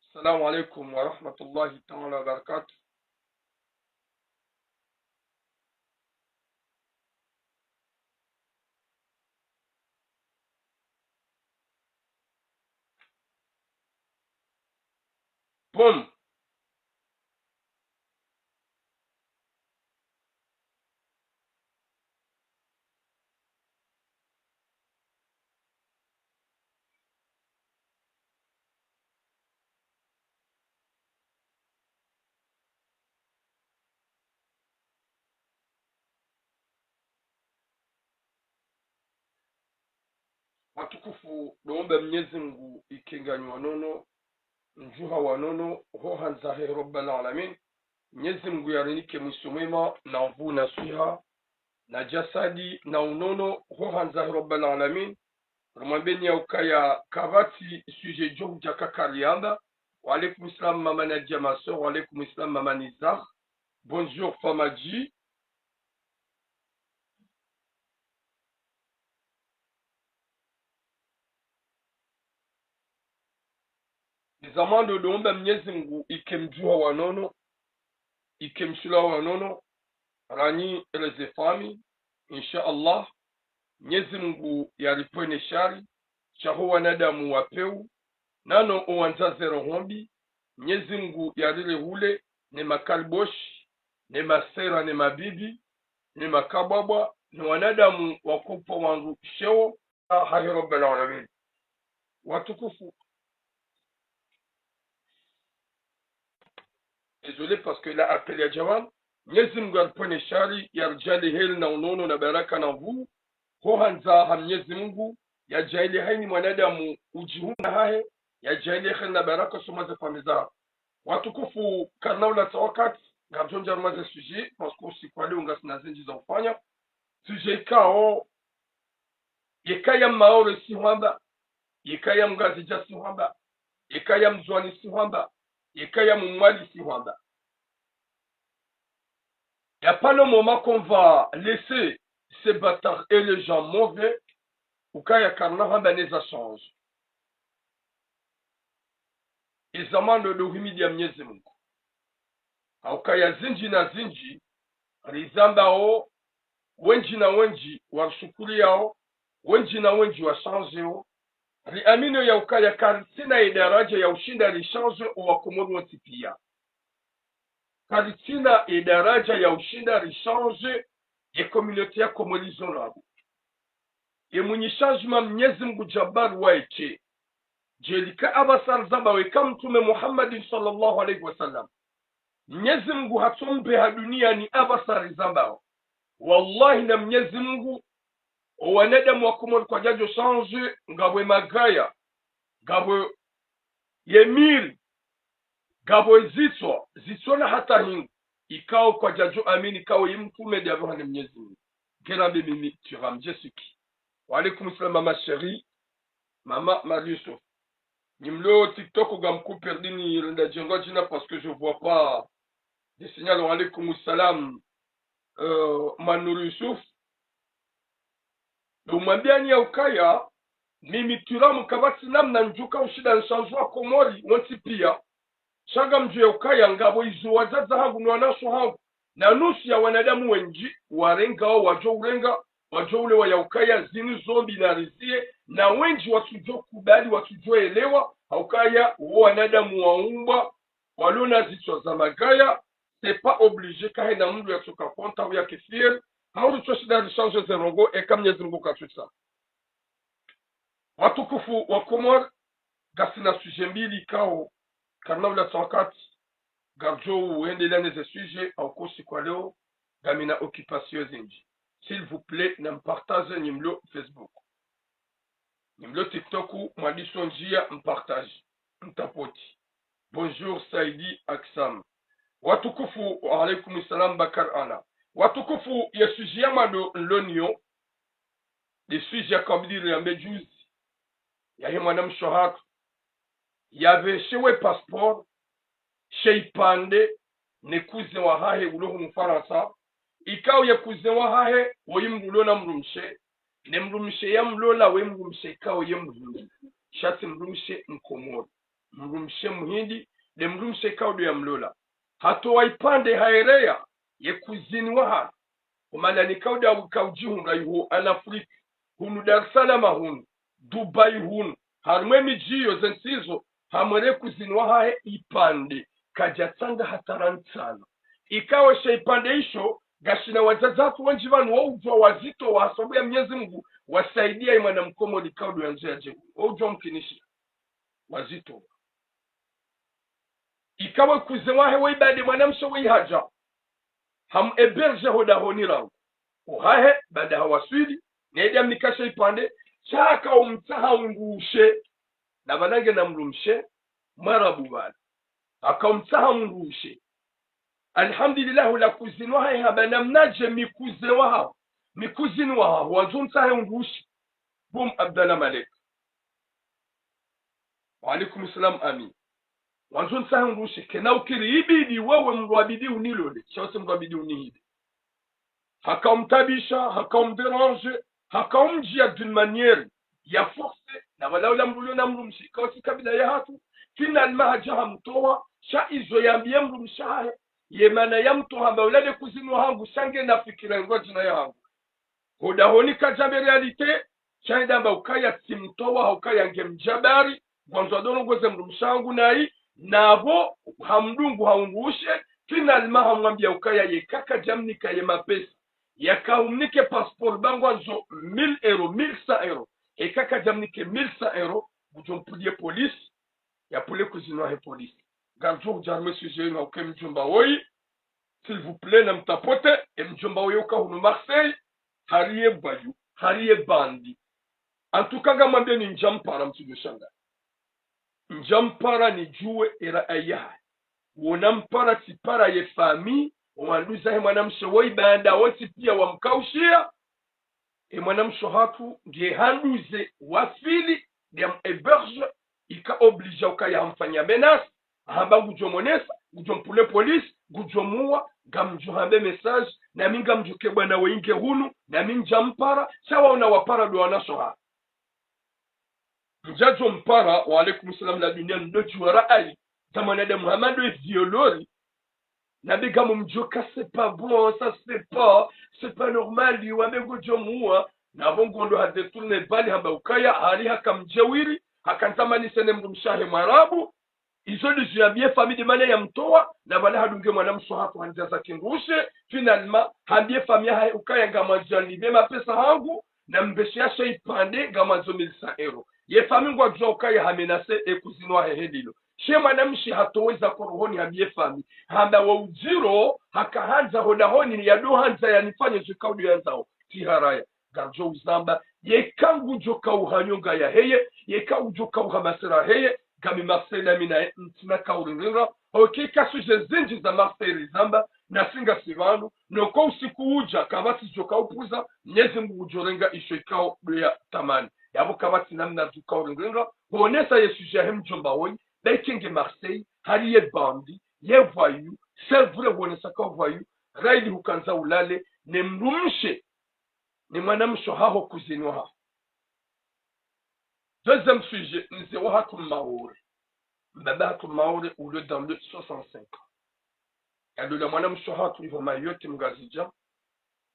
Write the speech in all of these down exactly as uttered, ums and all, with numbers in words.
السلام عليكم ورحمة الله تعالى وبركاته. Bon. Watukufu, ndo omba Mnyezi Mungu ike nganyi wa nono, ndjuha wa nono, ho handza he Rabbal Alamin. Mnyezi Mungu yarinike mwiso mwema, na nvuu na swiha, na djasadi, na unono, ho handza he Rabbal Alamin. Rumwambeni ya ukaya kapvatsi sujet djo hudja kakariamba. Wa alaikum salam, Mama Nadia, ma sœur. Wa alaikum salam, Mama Nizar. Bonjour, Famaji. Nizamando ndo omba Mnyezi Mungu ike mndjuha wa nono, ike mshula wa nono, ranyi reze fami, insha Allah. Mnyezi Mungu yaripvwene shari, sha ho wanadamu wa pewu, nano owandza ze roho mbi, Mnyezi Mungu yarirehule, ne makariboshi, ne masera, ne mabibi, ne makabwabwa, ne wanadamu wakopva wandru sheo, hahe Rabbal Alamin. Watukufu. Désolé, parce que là, appel ya Jawan. Mnyezi Mungu yaripvwene shari, yaridjaanlie heri na unono na baraka na nvuu. Ho handza ha Mnyezi Mungu, yadjaanlie hayina mwanadamu udjihundra hahe, yadjaanlie heri na baraka soma ze fami zaho. Watukufu, karina ulatsa wakati, ngaridjo ndja harumwa ze sujet, parce que usiku wa leo ngasina zindji za ufanya. Sujet ikao, yeka ya Maore si hwamba, yeka ya Mngazidja si hwamba, yeka ya Mndzuani si hwamba, yeka ya Mmwali si hwamba. Y a pas le moment qu'on va laisser ces bâtards et les gens mauvais, ukaya karina hwamba neza change. Nizamando ndo uhimidia Mnyezi Mungu. Haukaya zindji na zindji, rizambao, wendji na wendji, warishukuriyao, wendji na wendji, washangeo, riaminio ya ukaya karitsina ye daraja ya ushinda rishangee owakomori wontsi pia. Karitsina ye daraja ya ushinda rishangee ye communauté ya Komori zo ndrabo. Ye mwinyi changement Mnyezi Mungu Jabbar waye tse. Djelika apvasa rizambao eka Mtrume Muhammadin swallallahu alayhi wa sallam, Mnyezi Mungu hatsompveha duniani apvasa rizambao. Wallahi na Mnyezi Mungu, owanadamu wa Komori kwadjadjo changee, ngapvo ye magaya, ngapvo ye miri, ngapvo ye zitswa, zitswa na hata hindru, ikao kwadjadjo amini ikao ye Mtrume nde apvehwa ne Mnyezi Mungu. Ngena mbe mimi, Thuram, je suis qui ? Wa alaikum salam, Mama Chérie, Mama Marie Yusuf. Nyi mlo TikTok, ngamkuperdini, renda djengo djina parce que je vois pas de signal. Wa alaikum salam, euh, Manur Yusuf. Ndo mwambiani ya ukaya, mimi Thuram kapvatsi namna ndjuka ushinda nishangee wakomori wontsi pia. Sha ngamdjuo ya ukaya ngapvo izo wadzadze hangu no wanashe hangu, na nusu ya wanadamu wendji, warengao, wadjo urenga, wadjo ulewa ya ukaya zinu zo mbi na rizie, na wendji watsudjo kubali, watsudjo elewa, ha ukaya wo wanadamu waumbwa, walona zitswa za magaya, c'est pas obligé, kahena mndru yatsoka konta au yake fier, hau ritsoshinda rishangee ze ndrongoo, eka Mnyezi Mungu katsusa. Watukufu wa Komori, ngasina sujet mbili ikao, karina ulatsa wakati, ngaridjo uendelea neze sujet, hauka usiku wa leo, ngamina occupation zindji. S'il vous plaît, na mpartage nyi mlo Facebook. Nyi mlo TikTok, mwandiso ndjia mpartage, mtapoti. Bonjour Saidi Aksam. Watukufu, wa alaikum salam Bakar Ana. Watukufu, ye sujet ya mwando nlo nayo, nde sujet ya kabili riambe juzi, yahe mwanamshe hatru, yapveshewe passeport, she ipvandre, ne cousin wahahe ulo hunu Farantsa, ikao ye cousin wahahe, woyi mndru ulo na mdrumshe, ne mdrumshe ya mlola, woyi mdrumshe ikao ye mhindi, sha tsi mdrumshe mkomori. mdrumshe muhindi, nde mdrumshe ikao ndo yamlola. Hatowa ipvandre haereya ye cousine wahahe. Omana ni ikao ndo ikao udjihundra iho en Afrique, hunu Dar es Salaam hunu, Dubai hunu, harumwa emidji yo ze ntsi zo, hamwere cousine wahahe ipvandre, kadjatsanga hata rantsi ntsanu. Ikao she ipvandre isho, ngashina wadzadze hatru wendji pvanu waudjuwa wazitowa ha sababu ya Mwenyezi Mungu, wasaidia ye mwana mkomori ikao ndo yandzo yadje hunu. Waudjuwa mkinisha. Wazitowa. Ikao ye cousin wahe woyi baada mwanamshe woyi hadja, ham héberger ho dahoni rangu. Ohahe, baada hawaswili, naye ndo yamnika she ipvandre, sha haka umtsaha undrushe. Na pvanu ngena mdrumshe, mwarabu pvanu. Haka umtsaha undrushe. Alhamdulillah, ola cousine wahahe hamba namnadje mi cousin wahaho. Mi cousine wahaho, wandzo untsahe undrushe. Boum, Abdallah Malek. Wa alaikum salam, Ami. Wandzo untsahe undrushe, kena ukiri ibidi wewe mdru abidi unilole, sha wo tsi mdru abidi unihile. Haka umtabisha, haka umdéranger, haka umdjiya d'une manière ya force, na pvala ola mdru uliona mdrumshe, ikao tsi kabila yahatru, finalement hadja hamtowa, sha izo yambiye mdrumshe wahahe, ye mana yamtowa hamba ola nde cousine wahangu, sha ngena fikira ndrwadjina yahangu. Ho dahoni kadjambe réalité, sha yenda hamba ukaya tsimtowa, ha ukaya nge mdjabari, ngwandzo adorongoze mdrumshe wahangu nayi, na pvo hamdungu ha undrushe, finalement hamwambiya ukaya yeka kadjamnika ye mapesa, yaka umnike passeport ba ngwandzo mille euros, mille cent euros. Eka kadjamnike mille cent euros, ngudjo mpvuliye police, yapvule cousine wahe police. Ngardjo udja harumwa e sujet inu ha uka e mdjomba woyi, s'il vous plaît, namtapote, e mdjomba woyi uka hunu Marseille, hari ye voyou, hari ye bandit. En tout cas, ngamwambiyeni ndjampara mtsidjo shanga. Ndjampara nidjuwe e raya yahahe. Wona mpara tsipara ye famille, owanduza he mwanamshe woyi baanda wontsi piya wamkaushiya, e mwanamshe hatru nge handuze wa pvili, nde yam héberger, ika obligé ukaya hamfanya menace, hamba ngudjo monesa, ngudjo mpvule police, ngudjo muwa, ngamdjo hambe message, nami ngamdjo ke bwana woyi nge hunu, nami ndjampara, sha waona wapara ndo wanasho ha. Ndjadjo mpara, wa alaikum salam la dunia, ndo djuwa raya, za mwanadamu hama ndo violori, na be ngamumdjo ka c'est pas bon, ça c'est pas, c'est pas normal, wambe ngudjo muwa, na pvo ngondo ha détourner balle hamba ukaya, hari haka mdjewiri, haka ntsamanise ne mdrumshe wahe mwarabu, izo ndizo yambiye famille de mana yamtowa, na pvala hadunge mwanamshe hatru handza za kindrushe, finalement, hambiye famille yahahe ukaya ngamwandzo yanilipve mapesa hangu, na mbeshe ya she ipvandre ngamwandzo mille cent euros. Ye famille ngwadjuwa ukaya hamenace e cousine wahe he lilo. She mwanamshe hatoweza korohoni hambiye famille. Hamba wo udjiro, haka handza ho dahoni, yado handza yanifanye zo ikao ndo yandzao. Tsi haraya. Ngardjo uzamba, yeka ngudjo kauha nyonga yaheye, yeka udjo kauha masera heye, ngami Marseille nami naye ntsina kaurindrindra, oke ka sujet zindji za Marseille rizamba, nasi ngasi pvanu, no ko usiku udja, kapvatsi djo kaupvuza, Mwenyezi Mungu ngudjo renga isho ikao ndo yatamani. Yapvo kapvatsi namna djo kaurindrindra, honesa ye sujet yahe mdjomba woyi, ba ike nge Marseille, hari ye bandit, ye voyou, c'est vrai honesa ka voyou, raya ili hukandza ulale, ne mdrumshe, ne mwanamshe haho cousine waho. Deuxième sujet, mze wahatru Maore. Mbaba hatru Maore, ulo dans le soixante-cinq ans. Yalola mwanamshe hatru iho Mayotte Mngazidja.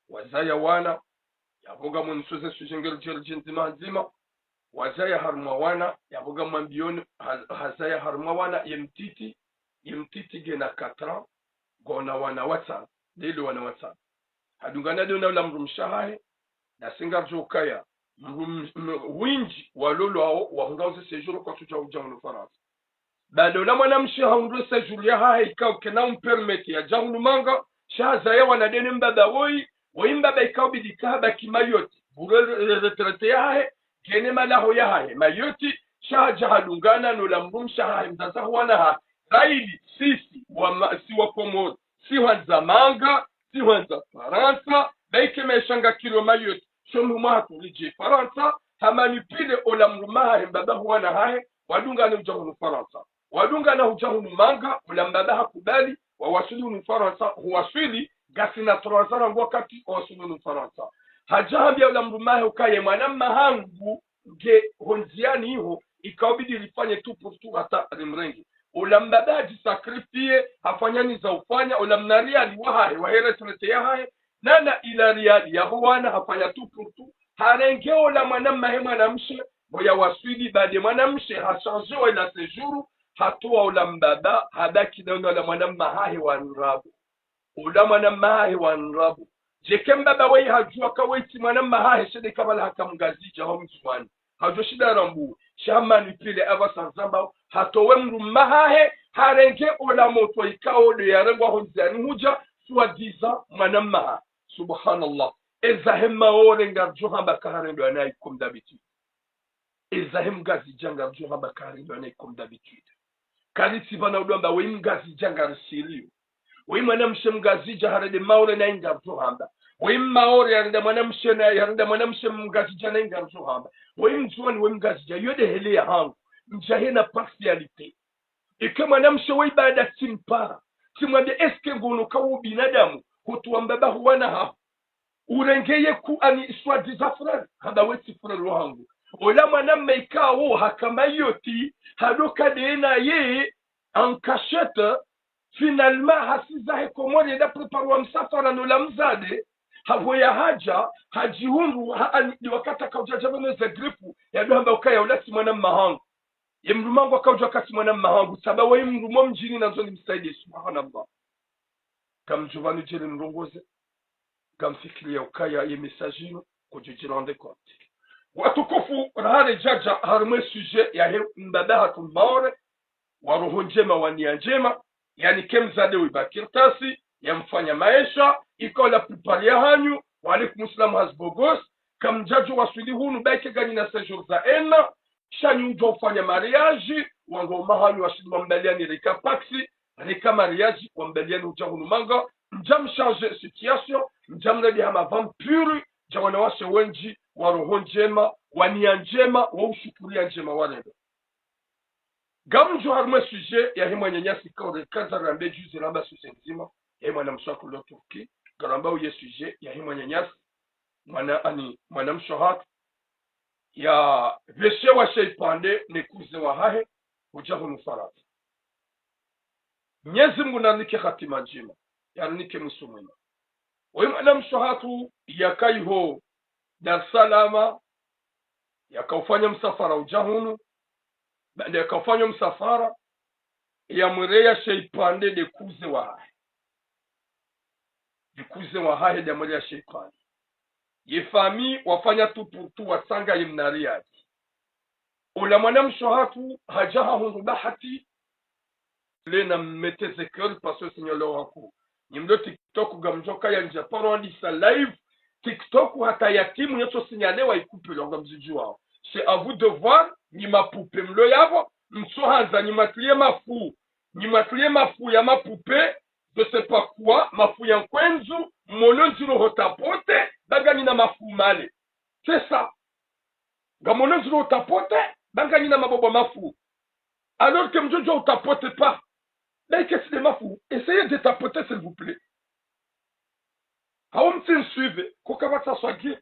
Wazaya wana, yapvo ngamwonesa ze sujet ngeri djeri dji ndzima ndzima. Wazaya harumwa wana, yapvo ngamwambiyoni, ha-, hazaya harumwa wana, ye mtiti, ye mtiti ngena quatre ans, ngona wana watsanu, lelo wana watsanu. Hadungana ndo na ula mdrumshe wahahe, nasi ngardjo ukaya, mdrum-, m-, windji walolwao, wahundrao ze séjour kwatsudja udja hunu Farantsa. Baanda ula mwanamshe hahundru séjour yahahe ikao kena umpermettre yadja hunu manga, sha hazaya wana ndene mbaba woyi, woyi mbaba ikao bidi ka habaki Mayotte, bure re-, retraite yahahe, ngena malaho yahahe Mayotte, sha hadja hadungana no ula mdrumshe wahahe mdzadze wahe wana wahahe, raya ili sisi, wa ma-, si wa Komori, si hwandza manga, si hwandza Farantsa, ba ike maesha ngakiriyo Mayotte, sho mhuu wahatru ridje Farantsa, ha manipuler ola mdrume wahahe, mbaba wahe wana wahahe, wadungane udja hunu Farantsa. Wadungana hudja hunu manga, ola mbaba hakubali, wawaswili hunu Farantsa, huwaswili, ngasina trois ans rangu wakati wawaswili hunu Farantsa. Hadja hambiya ola mdrume wahahe ukaya ye mwana mma hangu, nge hondziani iho, ikao bidi rifanye tout pour tout hata rimrenge. Ola mbaba hadjisacrifier, hafanya niza ufanya, ola mna riali wahahe, wahe retraite yahahe, nana ila riali yaho wana, hafanya tout pour tout, harenge ola mwana mmahe mwanamshe, bo ya waswili, bade mwanamshe, hachange wa ila séjour, hatowa ola mbaba, habaki na ola mwana mmahahe wa ndrabo. Ola mwana mmahahe wa ndrabo. Djeke mbaba weyi hadjuwa ka weyi tsi mwana mmahahe, shende kabala haka mngazidja ho mdzuwani. Hadjo shinda rambu, sha manipule apvasa zamba, hatowe mdru mmahahe, harenge ola motro ikao nde yarengwa ho ndziani hudja, soi-disant mwana mmahahe. Subhanallah. Ezahe Maore ngaridjo hamba ka harendwa nayi comme d'habitude. Ezahe mngazidja ngaridjo hamba ka harendwa nayi comme d'habitude. Karitsi pvanu udjo amba weyi mngazidja ngari sérieux. Weyi mwanamshe mngazidja harende Maore nayi ngaridjo hamba. Weyi Maore harenda mwanamshe nayi, harenda mwanamshe mngazidja nayi ngaridjo hamba. Weyi mdzuwani weyi mngazidja, yo nde heli yahangu. Ndjahena partialité. Eka mwanamshe weyi bada tsimpara, tsimwambe est-ce que ngono ka wo binadamu, hotowa mbaba ho wana haho. Urenge ye ku ani soi-disant frère, hamba weyi tsi frère wahangu. Ola mwana mme ikao haka Mayotte, hadoka nde naye en cachette, finalement hasiza he Komori yenda préparer wa msafara nola mzade, hapvo yahadja, hadjihundru, ha ani, nde wakati haka udjadja pvanu ze grippe, yado hamba ukaya ola tsi mwana mmahangu. Ye mdrume hangu haka udjuwa ka tsi mwana mmahangu, tsamba weyi mdrume mdjini nandzo nimsaidie, subhanallah. Kamdjo pvanu djeli mrongoze, kamfikiri ya ukaya ye message inu, kudjo dji rendre compte. Watukufu, rahare djadja, harumwa ye sujet yahe mbaba hatru Maore, wa roho ndjema, wa nia ndjema, yani ke mzade wi bakirtasi, ya mfanya maesha, ikao la plupart yahanyu, wa alaikum salam hazbogos, kamdjadjo waswili hunu, ba ike nganyina séjour za ena, sha nyi udjo ufanya mariage, wanga umahanyu washindi wambaliani reka pax, reka mariage, wambaliani udja hunu manga, mdja mchange situation, mdja mredi ha ma vampire, dja wanawashe wendji, wa roho ndjema, wa nia ndjema, wa ushukuria ndjema warendo. Ngamdjo harumwa ye sujet yahe mwananyasi ikao reka za rambe juzi ramba sujet ndzima, yahe mwanamshe wa kule Turquie, ngarambao ye sujet yahe mwananyasi, mwana ani, mwanamshe hatru, ya pveshewa she ipvandre ne cousin wahahe, hudja hunu Farantsa. Mnyezi Mungu narinike hatima ndjema, yarinike mwiso mwema. Oyi mwanamshe hatru yaka iho Dar es Salaam, yaka ufanya msafara udja hunu, baanda yaka ufanya msafara, yamwireya she ipvandre nde cousin wahahe. Nde cousin wahahe nde yamwireya she ipvandre. Ye famille wafanya tout pour tout watsanga ye mna riali. Ola mwanamshe hatru hadja hahundru bahati, lena mettez cœur parce que Seigneur le rencontre. Nyi mlo TikTok ngamdjo kaya ndja paro andisa live. TikTok hata yatimu yetso signalé wa ikupelwa ngamzidjuwao. C'est à vous de voir, nyi mapupe mlo yapvo, mtso handza nyi matlie mafu. Nyi matlie mafu ya mapupe, je sais pas quoi, mafu ya nkwendzu, mono ndziro ho tapoter, ba nganyina mafu male. C'est ça. Ngamono ndziro ho tapoter, ba nganyina mabwabwa mafu. Alors que mdjo djuwa utapoter pas. Ba ike tsi nde mafu, essayez de tapoter, s'il vous plaît. Hawu mtsi nisuivre, ko kapvatsa swagi.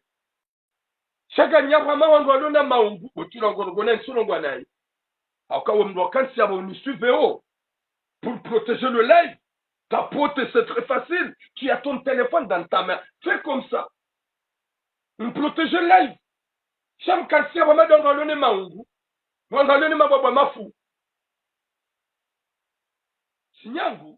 Sha nganyapvo hama wandru walo na maungu, bo tsi rongoa rongoa na ntsu rongoa nayi. Hauka we mdru wakantsi yapvo unisuivre wo. Pour protéger le live, tapoter, c'est très facile. Tu as ton téléphone dans ta main. Fais comme ça. Mprotéger live. Sha mkantsi yapvo hama wandru walo ne maungu, wandru walo ne mabwabwa mafu. Sinyangu.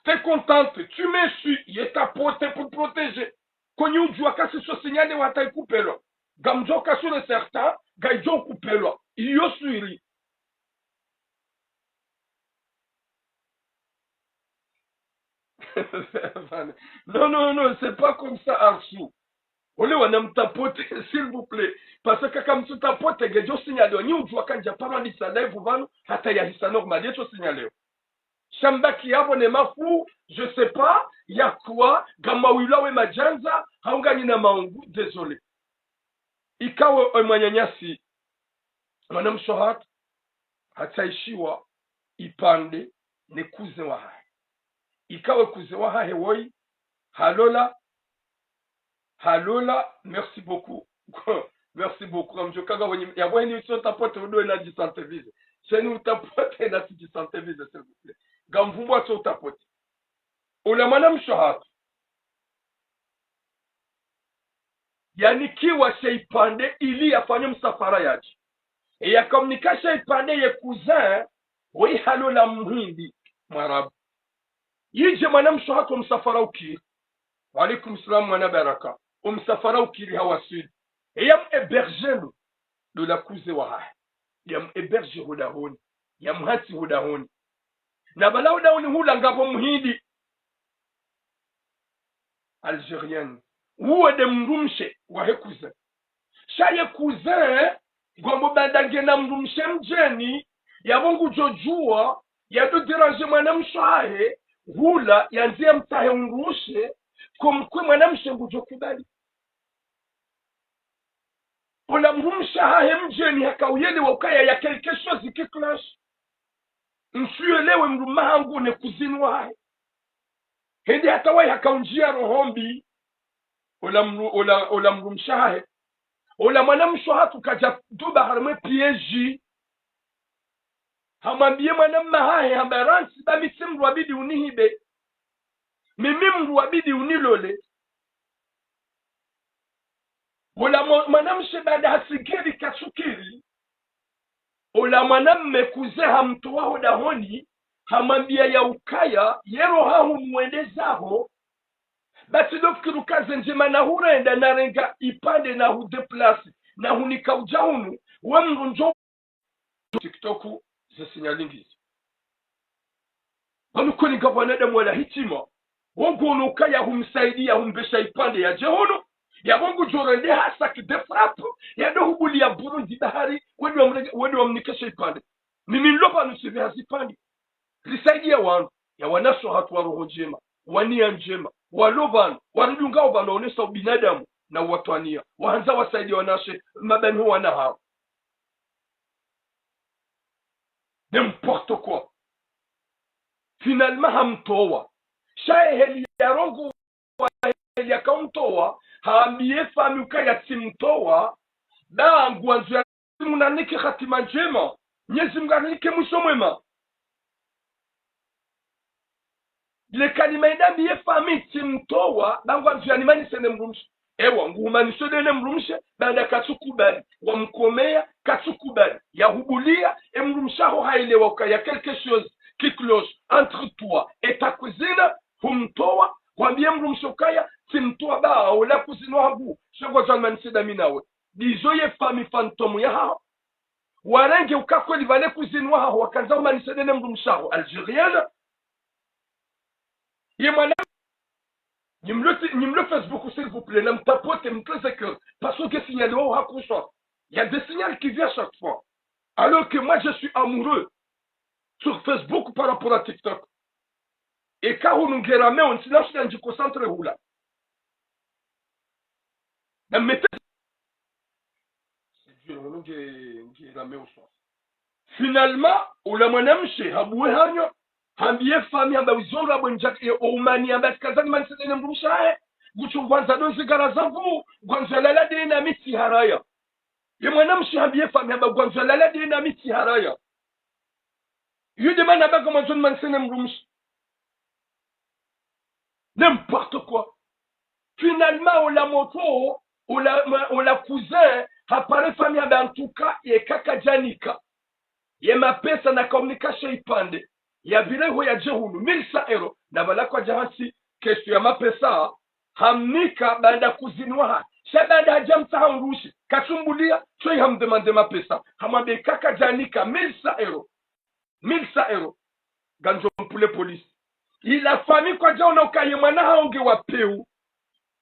Te contente, tu me suis, ye tapoter pour protéger. Ko nyi udjuwa ka tsi so signalé wa hata ikupelwa. Ngamdjo ka sûr et certain, ngayidjo kupelwa. Iyo sûr. Non, non, non, c'est pas comme ça, Arsou. Ole wana mtapoter, s'il vous plaît. Parce que kama mtsu tapoter, ngedjo signalé wa. Nyi udjuwa ka ndja paro andisa live pvanu, hata yahisa normal, yetso signalé wa. Sha mbaki yapvo ne mafu, je sais pas, ya kuwa, ngamwawilwa we madjandza, hau nganyina maungu, désolé. Ikawo oyi mwananyasi, mwanamshe hatru, hatsahishiwa ipvandre ne cousin wahahe. Ikawo cousin wahahe woyi, halola, halola, merci beaucoup. Merci beaucoup. Ngamdjo kanga wenyi, ya bweni utso tapote udo na djisante vize. Sheni utapote na tsidjisante vize, s'il vous plaît. Ngamvumbwa tso utapote. Ola mwanamshe hatru yanikiwa she ipvandre ili yafanye msafara yadje. E yakamnika she ipvandre ye cousin, we halola mhindi, mwarabu. Yidje mwanamshe hatru msafara ukiri. Wa alaikum salam, mwana baraka. Omsafara ukiri hawaswili. E yam héberger ndo, ndo la cousin wahahe. Yam héberger hodahoni. Yamhantsi hodahoni. Na bala hodahoni hula ngapvo mhindi. Algérienne. Uwo nde mdrumshe wahe cousin. Sha ye cousin, ngwambo baanda ngena mdrumshe mdjeni, yapvo ngudjo djuwa, yado déranger mwanamshe wahahe, hula, yandze yamtsahe undrushe, comme quoi mwanamshe ngudjo kubali. Ola mdrumshe wahahe mdjeni haka uyelewa ukaya ya quelque chose qui cloche. Ntsuyelewe mdrume wahangu ne cousine wahahe. Hende hata wayi haka undjiya roho mbi. Ola mdru-, ola, ola mdrumshe wahahe. Ola mwanamshe hatru kadja duba harimwa e piège. Hamwambiye mwanamme wahahe hamba rantsi ba mi tsi mdru wabidi unihibe. Mimi mdru wabidi unilole. Ola mo-, mwanamshe baanda hasikiri katsukiri. Ola mwanamme cousin hamtowa hodahoni, hamwambiya ya ukaya, ye roha hunu wende zaho, ba tsi ndo fikiri uka ze ndjema na hurenda narenga ipvandre na hudéplacer, na hunika udja hunu, we mdru ndjo TikTok ze signal ngizo. Pvanu kweli ngapvo wanadamu wala hitima. Wo ngono ukaya humsaidiya, humbesha ipvandre yadje hunu. Yapvo ngudjo rende ha sac de frappe. Yado hubuliya Burundi bahari. Wende wamrenge-, wende wamnikeshe ipvandre. Mimi nilo pvanu sivi ha zipvandre. Risaidiya wanu. Ya wanashe hatru wa roho ndjema. Wa niya ndjema. Walo pvanu. Warudi ngao pvanu waonesa ubinadamu. Na uwatwaniya. Wahandza wasaidiya wanashe. Mabani ho wana hawo. N'importe quoi. Finalement, hamtowa. Sha ye heli yarongowa, heli yaka umtowa, hambiye famiyi ukaya tsimtowa, ba ngwandzo ya munanike hatima ndjema, Mnyezi Mungu anike mwiso mwema. Le kalima ida mbi ye famiyi tsimtowa, ba ngwandzo yanimanise ne mdrumshe. Ewa, nguhumaniswa de ne mdrumshe, baanda katsukubali, wamkomeya, katsukubali, yahubuliya, e mdrumshe waho haelewa ukaya quelque chose qui cloche entre toi et ta cousine, humtowa, hwambiye mdrumshe ukaya, tsimtowa ba, ola cousine wahangu, sha ngwandzo yanimanise da mi nawe. Ndizo ye famiyi fantôme yahaho. Warenge uka kweli pvale cousine wahaho, wakandza umanise de ne mdrumshe waho, Algérienne. Ye mwana, nimlo ti-, nimlo Facebook, s'il vous plaît, na mtapote, mtreze cœur, parce que signal waho hakuswa. Il y a des signaux qui viennent chaque fois. Alors que moi, je suis amoureux sur Facebook par rapport à TikTok. Eka hunu ngerameo, ntsina shida ndji concentré hula. Na mete-, c'est dur, hunu nge-, ngerameo swa. Finalement, ola mwanamshe, habuwe hanyo, hambiye famiyi, hamba wizonga bwe ndjaka, e, o umani, hamba tsikandza nimanise de ne mdrumshe wahe, ngutso ngwandzo do zigara zangu, ngwandzo yalala de na mi tsi haraya. Ye mwanamshe hambiye famiyi, hamba ngwandzo yalala de na mi tsi haraya. Yo de mana ba ngamwandzo nimanise ne mdrumshe. N'importe quoi. Finalement, ola motro, ola, ola cousin, hapare famiyi hamba en tout cas, ye kaka kadjanika. Ye mapesa naka umnika she ipvandre. Yapvire ho yadje hunu, mille cent euros. Na pvala kwadja hantsi question ya mapesa, hamnika baanda cousine wahahe. Sha baanda hadja mtsaha undrushe, katsumbuliya, tsoyi hamdemande mapesa. Hamwambiye kaka kadjanika, mille cent euros. Mille cent euros. Ngamdjo mpvule police. Ila famiyi kwadjaona uka ye mwana hawo nge wa pewu.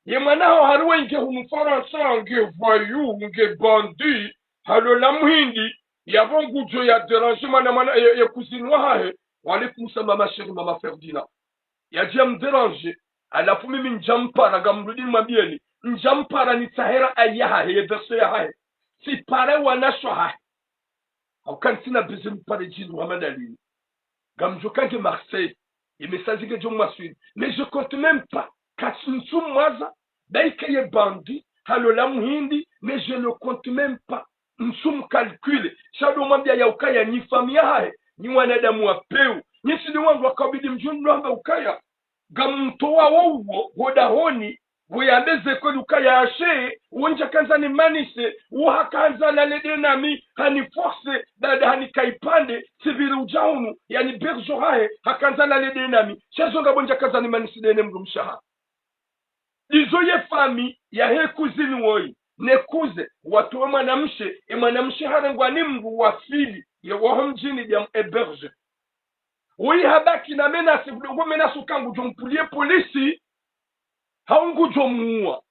Ye mwana hawo hari wayi nge hunu Farantsa, nge voyou, nge bandit, halola mhindi, yapvo ngudjo ya déranger mwana, mwana, ye, ye cousine wahahe. Wa alaikum salam, ma chérie, mama Ferdina. Yadje yamdéranger. Halafu mimi ndjampara, ngamrudi nimwambiyeni. Ndjampara nitsahe ra'ayi yahahe, ye version yahahe. Tsipare wanashe wahahe. Hauka ntsina besoin nipare djindru hama dalili. Ngamdjo ka nge Marseille. Ye message ngedjo mwaswili. Mais je compte même pas. Katsi ntsumwaza. Ba ika ye bandit. halola muhindi, mais je le compte même pas. Ntsu mcalcule. Sha ndo mwambia ya ukaya nyi famiyi yahahe, nyi wanadamu wa pewu. Nyi tsi nde wandru wakabidi mdjue ndo hamba ukaya ngamtowa wo uwo, wo dahoni, wo yambe ze kweli ukaya ashe, wo ndja kandza nimanise, wo hakandza nalale nami, hani force, baada hanika ipvandre, tsipviri udja hunu, yani héberger hahe, hakandza nalale nami, sha zo ngapvo ndja kandza nimanise nde ne mdrumshe wahahe. Ndizo ye famiyi yahe cousine woyi, ne cousin, watowe mwanamshe, e mwanamshe harengwa ni mdru wa fili, ye waho mdjini nde yam héberger. Woyi habaki na menace, kudongo menace uka ngudjo mpvulie polisi, hau ngudjo muwa.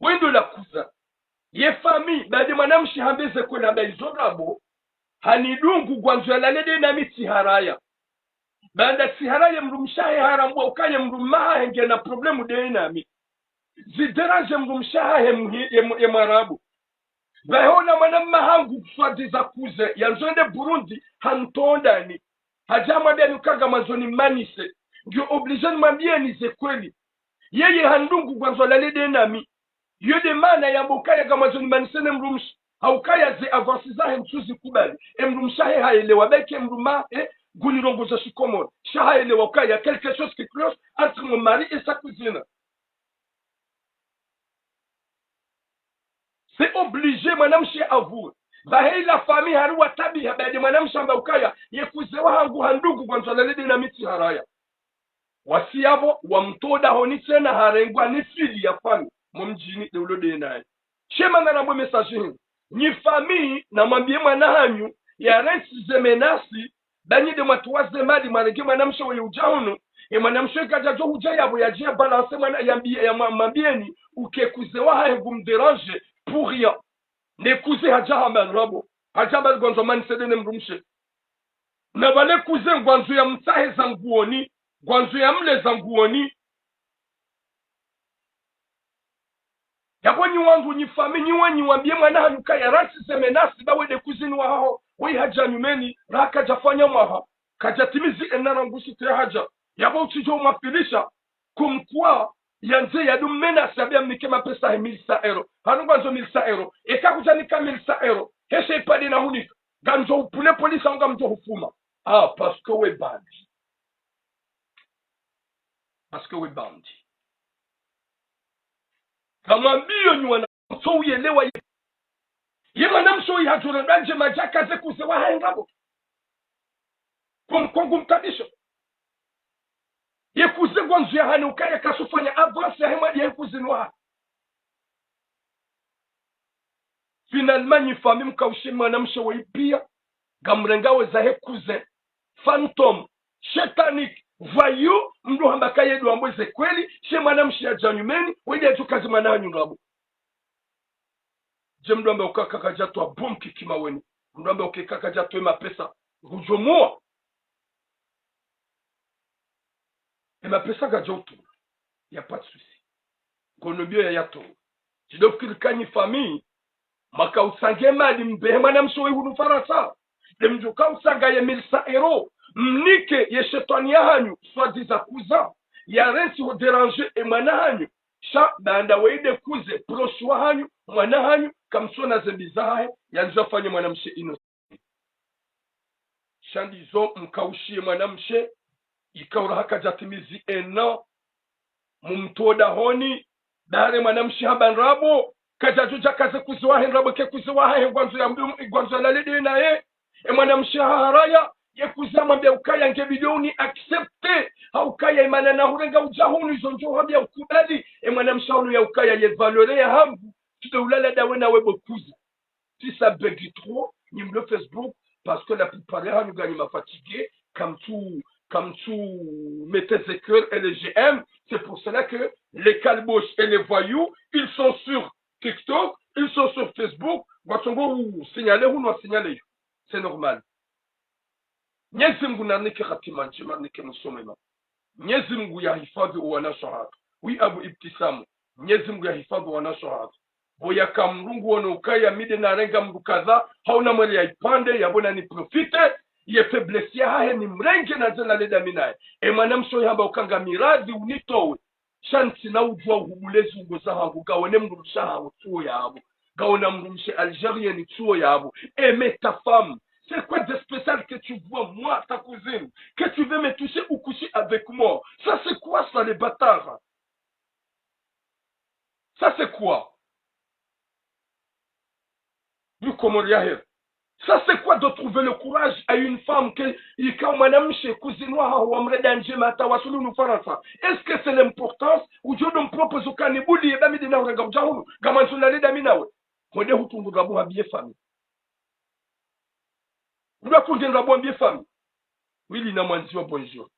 Woyi ndo la cousin. Ye famiyi, baada mwanamshe hambe ze kweli hamba izo ndrabo, hanidungu ngwandzo yalale nde nami tsiharaya. Baada tsiharaya mdrumshe wahahe harambwa ukaya mdrume wahahe ngena problème nde nami. Zidéranger mdrumshe wahahe mhi-, ye mu-, ye mwarabu. Pvahe ona mwana mma hangu soi-disant cousin, yandzo yende Burundi, hantonda ni. Hadja hamwambia ni uka ngamwandzo nimanise. Ngiyo obligé nimwambieni ze kweli. Yeye handungu ngwandzo yalale nde nami. Yo nde maana yamba ukaya ngamwandzo nimanise ne mdrumshe. Hau ukaya ze avances zahe ntsu zikubali. E mdrumshe wahahe haelewa, beke mdrume wahahe, ngunirongoza shikomori. Sha haelewa ukaya quelque chose qui cloche entre mon mari et sa cousine. C'est obligé, mwanamshe avouer. Pvahe ila famiyi hari watabiha, baada mwanamshe hamba ukaya, ye cousin wahangu handungu ngwandzo yalale nde nami tsiharaya. Wasi yapvo, wamtowa dahoni tsena harengwa ni fili ya famiyi, mo mdjini nde ulo nde naye. She mana narambwe message hini. Nyi famiyi, namwambie mwana hanyu, yarantsi ze menace, ba nyi nde mwatowa ze mali, mwarenge mwanamshe woyi udja hunu, e mwanamshe kadjadjo hudja yapvo, yadje yabalancer mwana, yambi-, yamwa-, mwambieni, uka cousin wahahe ngumdéranger, pour rien. Ne cousin hadja hamba ndrabo, hadja hamba ngwandzo amanise nde ne mdrumshe. Na pvale cousin ngwandzo yamtsahe za nguoni, ngwandzo yamle za nguoni. Yapvo nyi wandru nyi famiyi, nyi wenyi wambie mwana hanyu ukaya yarantsi ze menace, ba we nde cousine wahaho, woyi hadja nyumeni, raha kadjafanya mwaha, kadjatimizi un an rangu site hadja. Yapvo utsidjo mwafilisha, comme quoi, yandze yadu menace yambe yamnike mapesa yahe mille cent euros. Hanu ngwandzo mille cent euros. Eka kudjanika mille cent euros, heshe ipvandre nahunika, ngamdjo upvule polisi hau ngamdjo hufuma. Ah, parce que we bandit. Parce que we bandit. Ngamwambio nyi wana, ntsu uyelewa ye. Ye mwanamshe woyi hadjora ndandje madjaka ze cousin wahahe ndrabo. Kum-, kwangu mkabisho. Ye cousin ngwandzo yahane ukaya kasufanya avance yahe mwa-, yahe cousin wahahe. Finalement, nyi famiyi mkaushe mwanamshe woyi pia, ngamrenga we zahe cousin, fantôme, satanique, voyou, mdru hamba kaye ndo ambwe ze kweli, she mwanamshe yadja nyumeni, wende yadjo kazi mwana hanyu ndrabo. Dje mdru amba uka kakadjatowa bomu kiki maweni. Mdru amba uka kakadjatowa mapesa, ngudjo muwa. E mapesa kadja utowa, y a pas de souci. Ngono mbio yayatowa. Tsidjo fikiri ka nyi famiyi, mwaka utsange mali mbehe mwanamshe woyi hunu Farantsa. Nde mdjo ka utsanga ye mille cent euros, mnike ye shetwani yahanyu, soi-disant cousin, yarantsi ho déranger e mwana hanyu. Sha baanda weye nde cousin, proche wahanyu, mwana hanyu, kamtsona ze mbi zahahe, yandzo yafanye mwanamshe ino. Sha ndizo mkaushiye mwanamshe, ikao raha kadjatimizi un an, mumtowa dahoni, dahari mwanamshe hamba ndrabo, kadjadjo djakaze cousin wahe ndrabo, ke cousin wahahe ngwandzo yambi-, ngwandzo yalale nde naye, e mwanamshe haharaya, ye cousin hamwambia ukaya nge bidi uni accepter, ha ukaya imana nahurenga udja hunu izo ndjo hambia ukubali, e mwanamshe haulo ya ukaya ye valeur yahangu, tsi nde ulala ndawe nawe bo cousin. Tsi ça bug trop, nyi mlo Facebook, parce que la plupart yahanyu nganyi ma fatigué, kamtsu, kamtsu mettre ze cœur et les j'aime. C'est pour cela que les calboches et les voyous, ils sont sur TikTok, ils sont sur Facebook, watsongo u signaler hunu, wa signaler yo. C'est normal. Mnyezi Mngu narinike hatima ndjema, narinike mwiso mwema. Mnyezi Mngu yahifadhwi owanashe hatru. Oui, Abu Ibtisamu. Mnyezi Mngu yahifadhwi owanashe hatru. Bo yaka mdru nguono ukaya mi nde narenga mdru kadha, hauna mwele ya ipvandre, yapvo nani profiter, ye faiblesse yahahe nimrenge nandze nalale mi naye. E mwanamshe oyi hamba uka ngami radhi unitowe. Sha ntsina udjuwa uhubule zungo zahangu, ngawone mdrumshe haho tsuwo yapvo. Ngawona mdrumshe Algérien tsuwo yapvo. Aimer ta femme. C'est quoi de spécial que tu vois, moi, ta cousine, que tu veux me toucher ou coucher avec moi? Ça, c'est quoi ça, les bâtards? Ça, c'est quoi? Mkomori yahe. Ça, c'est quoi de trouver le courage à une femme que, ikao mwanamshe, cousine wahaho, wamrenda ndjema hata wasuli hunu Farantsa? Est-ce que c'est l'importance? Udjo ndo mpropose ukaya nibuliye, ba mi nde nahurenga udja hunu, ngamwandzo nilale mi nawe. Hwende hutungu ndrabo hambiye famille. Ndo atunge ndrabo hambiye famille. Wili na mwandziwa bonjour.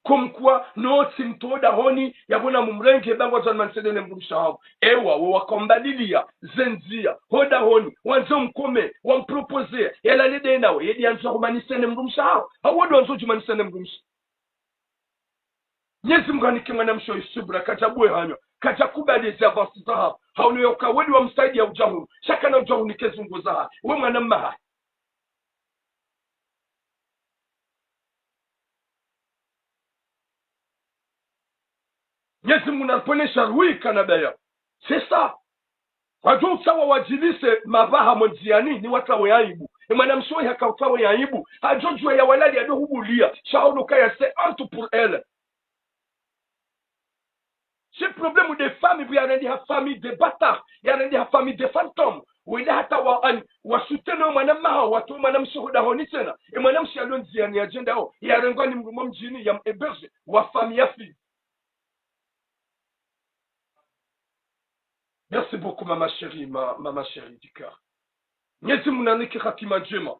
Comme quoi, no tsi mtowa dahoni, yapvo na mumrenge, ba ngwandzo nimanise nde ne mdrumshe haho. Ewa, wo wakambaliliya ze ndziya ho dahoni, wandze umkome, wampropose, yalale nde nawe, ye nde yandzo humanise ne mdrumshe haho. Hawu ndo wandzo udjimanise ne mdrumshe. Mnyezi Mungu hanike mwanamshe oyi subra, kadja buwe hanywa, kadja kubali ezi avance zahaho. Hawono yauka we nde wamsaidiya udja hunu, sha kana udja hunike zungo zahahe, we mwana mma hahe. Mnyezi Mungu nariponeshe ruika na baya. C'est ça. Wadjo utsaha wadjilise mapvaha mo ndziyani, ni watsahe aibu. E mwanamshe oyi haka utsaha aibu. Hadjo djuwa ya walali ya ndo hubuliya. Sha hawono kaya c'est honte pour elle. Ce problème de famille, pvo yarendeha famille de bâtards, yarendeha famille de fantômes. Wenda hata wa, ani, wa soutenir mwana mma haho, watowe mwanamshe ho dahoni tsena. E mwanamshe yalo ndziyani yadjendao, yarengwa ni mdrume mdjini, yam héberger, wa famille ya fille. Merci beaucoup, maman chérie, ma, maman chérie du cœur. Mnyezi Mungu nanike hatima ndjema.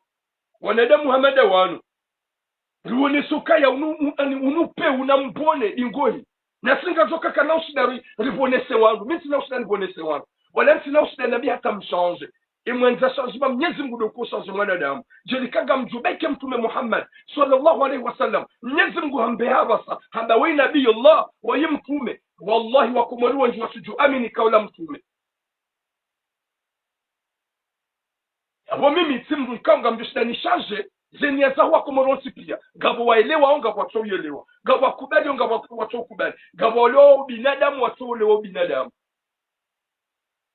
Wanadamu hama nda wanu. Riwonese ukaya unu, un-, ani, unu pewu na mbone, dingohi. Nasi ngarijo kaka na ushida ri, rivonese wandru. Mi ntsina ushida nivonese wandru. Wala ntsina ushida nambi hata mchanger. E mwandza changement, Mnyezi Mungu ndo uko changer mwanadamu. Djeli ka ngamdjo beke Mtrume Muhammad, swallallahu alayhi wa sallam. Mnyezi Mungu hambe hapvasa, hamba we Nabiyullah, waye Mtrume. Wallahi, Wakomori wendji watsudjo amini kaula Mtrume. Yapvo mimi tsi mndru nkao ngamdjo shinda nichanger ze nia za Wakomori wontsi piya. Ngapvo waelewao, ngapvo watso yelewa. Ngapvo wakubaliao, ngapvo watso kubali. Ngapvo waelewao ubinadamu, watso elewa ubinadamu.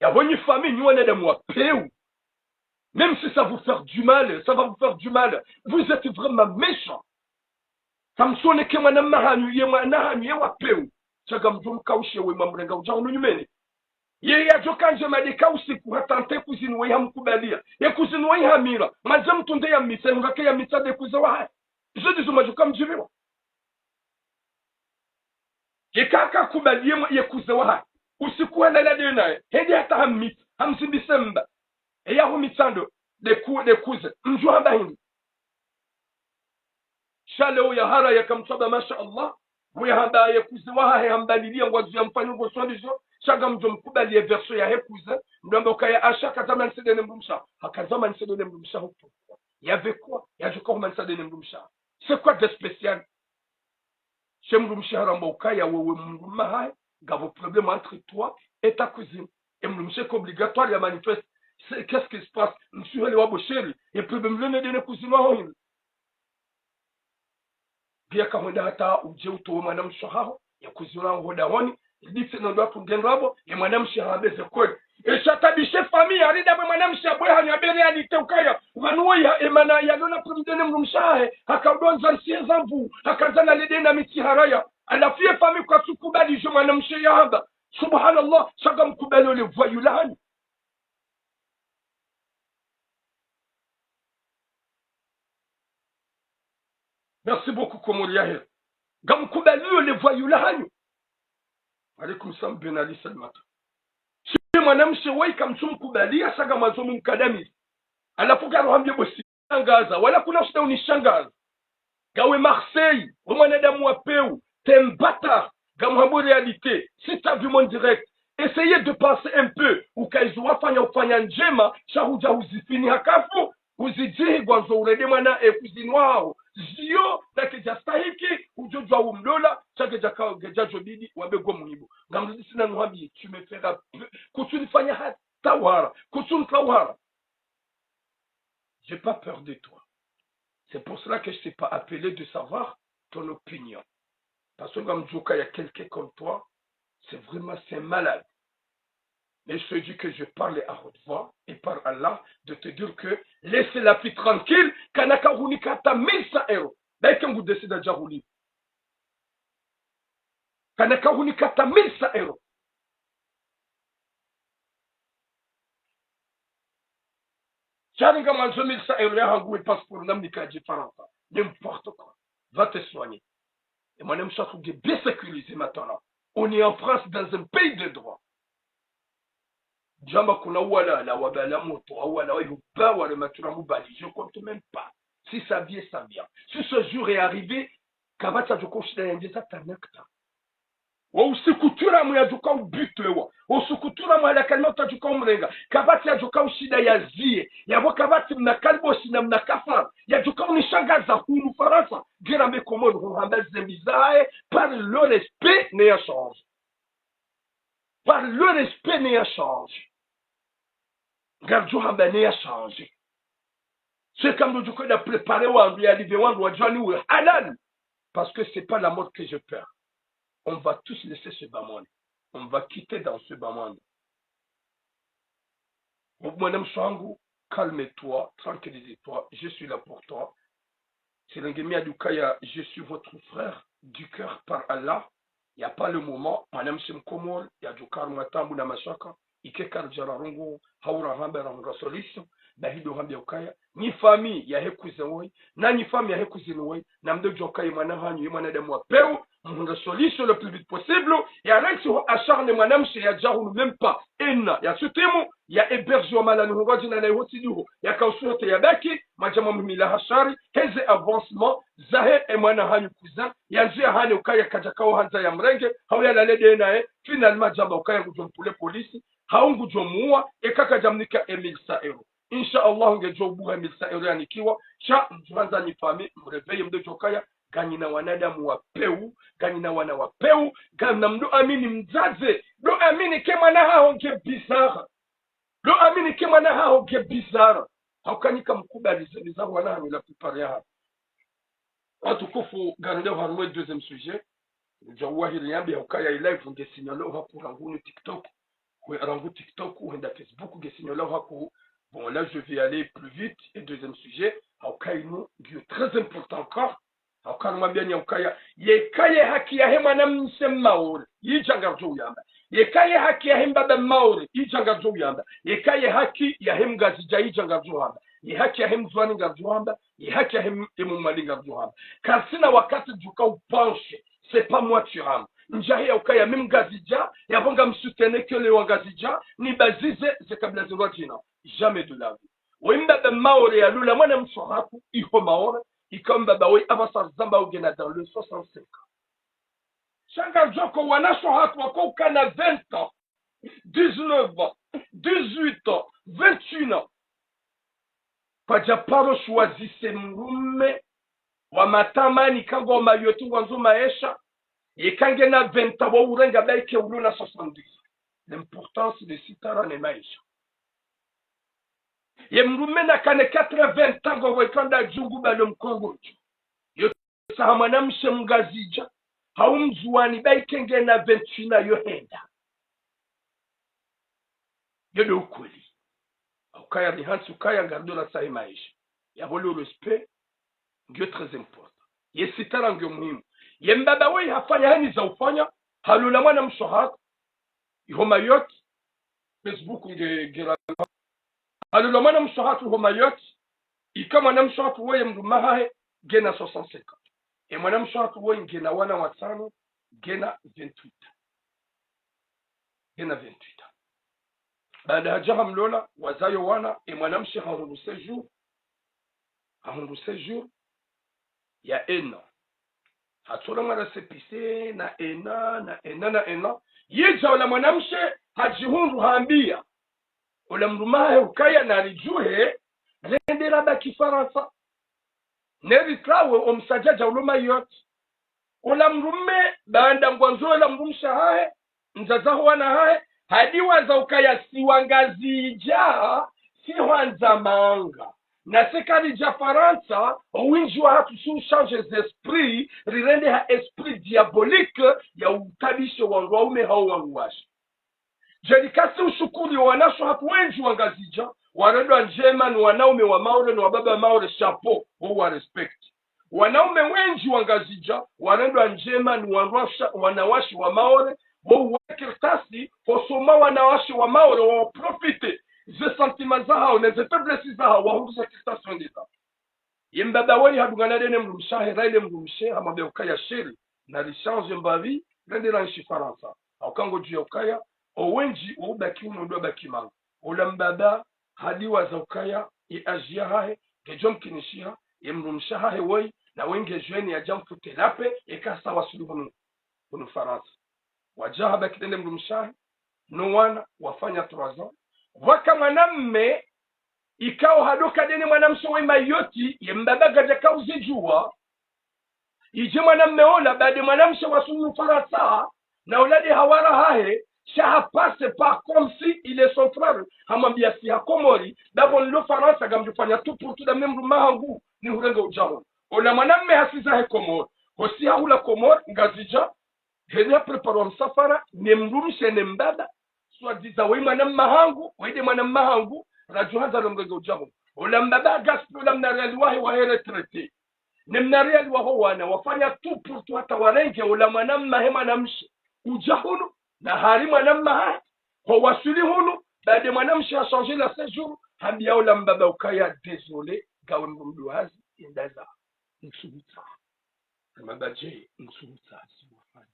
Yapvo nyi famille, nyi wanadamu wa pewu. Même si ça vous fait du mal, ça va vous faire du mal. Vous êtes vraiment méchants. Kamsoneke mwana mma hanyu, ye mwana hanyu, ye wa pewu. Sha ngamdjo mkaushe we mwamrenga udja hunu nyumeni. Ye yadjo kandje madeka usiku hata nte cousine we hamkubaliya. Ye cousine we hamira. Mwandze mtunde ya mitsa, yunga ke ya mitsa nde cousin wahahe. Izo ndizo mwadjo kamdjiriwa. Ye kaka kubali ye mwa-, ye cousin wahahe. Usiku halala nde naye. Hende hata hamitsa, hamzimbise mba. Eya humitsa ndo, nde ku-, nde cousin. Mdjo hamba hindri. Sha leo ya hara ya kamtwaba, masha Allah. Mwe hamba ye cousin wahahe hambaliliya ngwandzo ya mfanyo ngo solution. Sha ngamdjo mkubali ye version yahe cousin. Mdjo amba ukaya asha kadjamanise nde ne mdrumshe haho. Hakadjamanise nde ne mdrumshe haho. Il y avait quoi? Yadjo ka humanisa nde ne mdrumshe haho. C'est quoi de spécial? She mdrumshe haramba ukaya wewe mdru mma hahe, ngapvo problème entre toi et ta cousine. E mdrumshe ka obligatoire ya manifeste. C'est, qu'est-ce qui se passe? Msuhele wa bosheri. E problème lene nde ne cousine waho hindri. Piya kahwenda hata udje utowe mwanamshe haho, ye cousine waho ho dahoni, liditse no ndo atunge ndrabo, ye mwanamshe hambe ze kweli. Esha tabishe famille, hari ndapvo mwanamshe abwe hanyu abe réalité ukaya. Pvanu woyi ha, emana yalona problème nde ne mdrumshe hahe, haka udondza ntsiye za nvu, hakandza nalale nde na mitsi haraya. Halafu ye famille kwatsu kubali izo mwanamshe yahamba. Subhanallah, sha ngamkubaliyo le voyou la hanyu. Merci beaucoup, Komori yahe. Ngamkubaliyo le voyou la hanyu. Alaykum salam, Ben Ali Salimata. Shi mwanamshe woyi kamtsu mkubaliya sha ngamwandzo mumkadamize. Halafu karo hambiye bosi shangaza, wala kuna shida unishangaza. Ngawe Marseille, we mwanadamu wa pewu, t'es un bâtard, ngamhambo réalité, si t'as vu mon direct, essayez de penser un peu, ukaya izo wafanya ufanya ndjema, sha hudja huzifini hakafu, huzidjihi ngwandzo urende mwana e cousine waho. Ziyo, na kedja stahiki, udjo djuwa umlola, sha kedja ka-, kedja djo bidi, wambe ngo muhibu. Ngamrudi tsena nuhambiye, tu me feras peur, kutsu nifanya hata uhara, kutsu ntra uhara. J'ai pas peur de toi. C'est pour cela que je t'ai pas appelé de savoir ton opinion. Parce que ngamdjuwa ukaya quelqu'un comme toi, c'est vraiment, c'est un malade. Mais je te dis que je parle à haute voix et par Allah de te dire que laisse la fille tranquille, kana kahunika hata mille cent euros. Baike ngu décide ya huli. Kana kahunika hata mille cent euros. Sha ringa mwandzo mille cent euros ya hangu we passeport namnika ya Farantsa. N'importe quoi. Va te soigner. Et mwanamshe waku nge bien sécurisé maintenant. On est en France dans un pays de droit. Djamba kuna wala la wabala moto, wala wa yuba, wala matura mubali, je compte même pas. Si ça vient, ça vient. Si ce jour est arrivé, kapvatsi yadjoka ushinda yandjeza tanakta. Wo usiku turamu yadjoka ubutwewa. Wo usiku turamu yala kalima utadjoka umrenga. Kapvatsi yadjoka ushinda yaziye. Yapvo kapvatsi mna kalibo shina mna kafara. Yadjoka unishangaza hunu Farantsa. Ngera mbe Komori huhamba zembi zahe. Par le respect ne ya change. Par le respect ne ya change. Ngardjo hamba ne ya change. C'est comme le Dieu que a préparé wandru, ya live wandru, wadjwani we halal. Parce que c'est pas la mort que j'ai peur. On va tous laisser ce bas monde. On va quitter dans ce bas monde. Mwanamshe wangu, calme-toi, tranquillise-toi, je suis là pour toi. Sirenge mi yadjoka ya, je suis votre frère du cœur par Allah. Y a pas le moment, mwanamshe mkomori, yadjoka harumwa taabu na mashaka, ike karidja rarongoa, hau rahamba rahundra solution, bahi ndo hambia ukaya, nyi famille yahe cousin woyi, na nyi famille yahe cousine woyi, namdodjuwa ukaya mwana hanyu, ye mwanadamu wa pewu, mhundre solution le plus vite possible, ya rentsi ho acharné mwanamshe yadja hunu même pas un an, ya sutimu, ya héberge wa malani ho wadjina na iho sidiho, ya kausuhote ya baki, mwadja mwa muhimila ha shari, heze avancement, zahe e mwana hanyu cousin, yandzi ya hane ukaya kadja kao handza ya mrenge, hau ya lale de naye, finalement djamba ukaya ngudjo mpule polisi, hau ngudjo muwa, eka kadja mnika e mille cent euros. Insha Allah, ngedjo ubuha mille cent euros yanikiwa, sha mdjuhandza nyi famille, mréveiller mdodjuwa ukaya, nganyina wanadamu wa pewu, nganyina wana wa pewu, nganyina mdo amini mdzadze, do amini ke mwana haho nge bizarre. Do amini ke mwana haho nge bizarre. Hauka nyi kamkubali ze bizarre wana hanyu la plupart ya hanyu. Watukufu, ngarende harumwa e deuxième sujet. Djawahiri yambi hauka ya live nge signalé haku rangu ni TikTok. Kwe rangu TikTok, hwenda Facebook, nge signalé haku. Bon, là, je vais aller plus vite. Et deuxième sujet, hauka inu, ngiyo très important encore. Hauka ngamwambianyi ukaya, yeka ye haki yahe mwanamshe Maore, yidja ngardjo uyamba. Yeka ye haki yahe mbaba Maore, yidja ngardjo uyamba. Yeka ye haki yahe Mngazidja, yidja ngardjo hamba. Ye haki yahe Mndzuani ngardjo hamba. Ye haki yahe m-, ye Mmwali ngardjo hamba. Karisina wakati djuka upanche, c'est pas moi tu hamba. Ndjahe ya ukaya mi Mngazidja, yapvo ngam soutenir que les Wangazidja, nibazize ze kabila zindrwadjina. Jamais de la vie. Wo mbaba Maore yalola mwanamshe haku, iho Maore, ika mbaba woyi apvasa rizamba ugena dans le soixante-cinq ans. Sha ngardjo ko wanashe hatru wako ukana vingt ans, dix-neuf ans, dix-huit ans, vingt et un ans. Kwadja paro choisir mdrume wa matamani kangwa Mayotte ngwandzo maesha, yeka ngena vingt ans wo urenga baike ulo na soixante-dix ans. L'importance de sitara ne maesha. Ye mdrume nakane quatre-vingts ans ngo wekanda djungu balo mkongodjo. Yo tsaha mwanamshe Mngazidja, hau Mndzuani baike ngena vingt et un ans yo henda. Yo ndo ukweli. Ukaya rihantsi ukaya ngardjo la tsaha maesha. Yapvo le respect, ngiyo très important. Ye sitara ngiyo muhimu. Ye mbaba woyi hafanya hani za ufanya, halola mwanamshe hatru, iho Mayotte, Facebook nge, ngera. Halola mwanamshe hatru iho Mayotte, ika mwanamshe hatru woyi mdrume hahe, ngena soixante-cinq ans. E mwanamshe hatru woyi ngena wana watsanu, ngena vingt-huit ans. Ngena vingt-huit ans. Baanda hadja hamlola, wazaya wana, e mwanamshe hahundru séjour. Hahundru séjour ya un an. Hatsola mwana sépissé na un an, na un an, na un an. Yidja ola mwanamshe hadjihundru hambia ola mdrume hahe ukaya naridjuhe, rende rabaki Farantsa. Neri trawe omsadjadja ulo Mayotte. Ola mdrume, baanda ngwandzo ola mdrumshe hahe, mdzadze ho wana hahe, hadiwaza ukaya si Wangazidja, si hwandza manga. Na seka ridja Farantsa, owendji wahatru si uchanger ze esprit, rirende ha esprit diabolique ya utabishe wandru waume hau wandru washe. Djeli kasi ushukuri wanashe hatru wendji wa Ngazidja, warendwa ndjema ni wanaume wa Maore, ni wababa wa Maore, chapeau, wo wa respect. Wanaume wendji wa Ngazidja, warendwa ndjema ni wanawasha-, wanawashe wa Maore, wo wa kartasi, hosoma wanawashe wa Maore, wa profite, ze sentiments zahao, ne ze faiblesses zahao, wahundru ze kartasi wende zahao. Ye mbaba woyi hadungana dene mdrumshe wahe, raile mdrumshe, hamwambia ukaya chéri, nari changer mbapvi, rende ranshi Farantsa. Hauka ngodjuwa ukaya, owendji, wo ubaki unu ndo wabaki mangu. Ola mbaba, hadiwaza ukaya, ye âge yahahe, ngedjo mkinishiha, ye mdrumshe wahahe woyi, na wenge jeune yadja mfute la paix, eka sa wasuli hunu, hunu Farantsa. Wadja habaki dene mdrumshe wahe, no wana, wafanya trois ans. Pvwaka mwanamme, ikao hadoka dene mwanamshe we Mayotte, ye mbaba kadja kauzidjuwa. Idje mwanamme ola, baada mwanamshe wasuli Farantsa, na ola de hawara hahe, sha ha passer par comme si il est son frère, hamwambia si ha Komori, d'abord nilo Farantsa, ngamdjofanya tout pour tout dame mdrumme wahangu, nihurenge udja hunu. Ola mwanamme hasiza he Komori, hosi hahula Komori, Ngazidja, hende haprepare wa msafara, ne mdrumshe ne mbaba, soi-disant, woyi mwanamme wahangu, woyi de mwanamme wahangu, radjo handza no mrenge udja hunu. Ola mbaba hagaspiller ola mna riali wahe wahe retraité. Ne mna riali waho wana, wafanya tout pour tout hata warenge ola mwanamme wahe mwanamshe udja hunu, na hari mwanamme wahahe, ho wasuli hunu, baada mwanamshe ha changer la séjour, hambia ola mbaba ukaya désolé, ngawe mdru mduhazi, enda zaho. Nsuhutsa. Mbaba dje, nsuhutsa, si wafanya.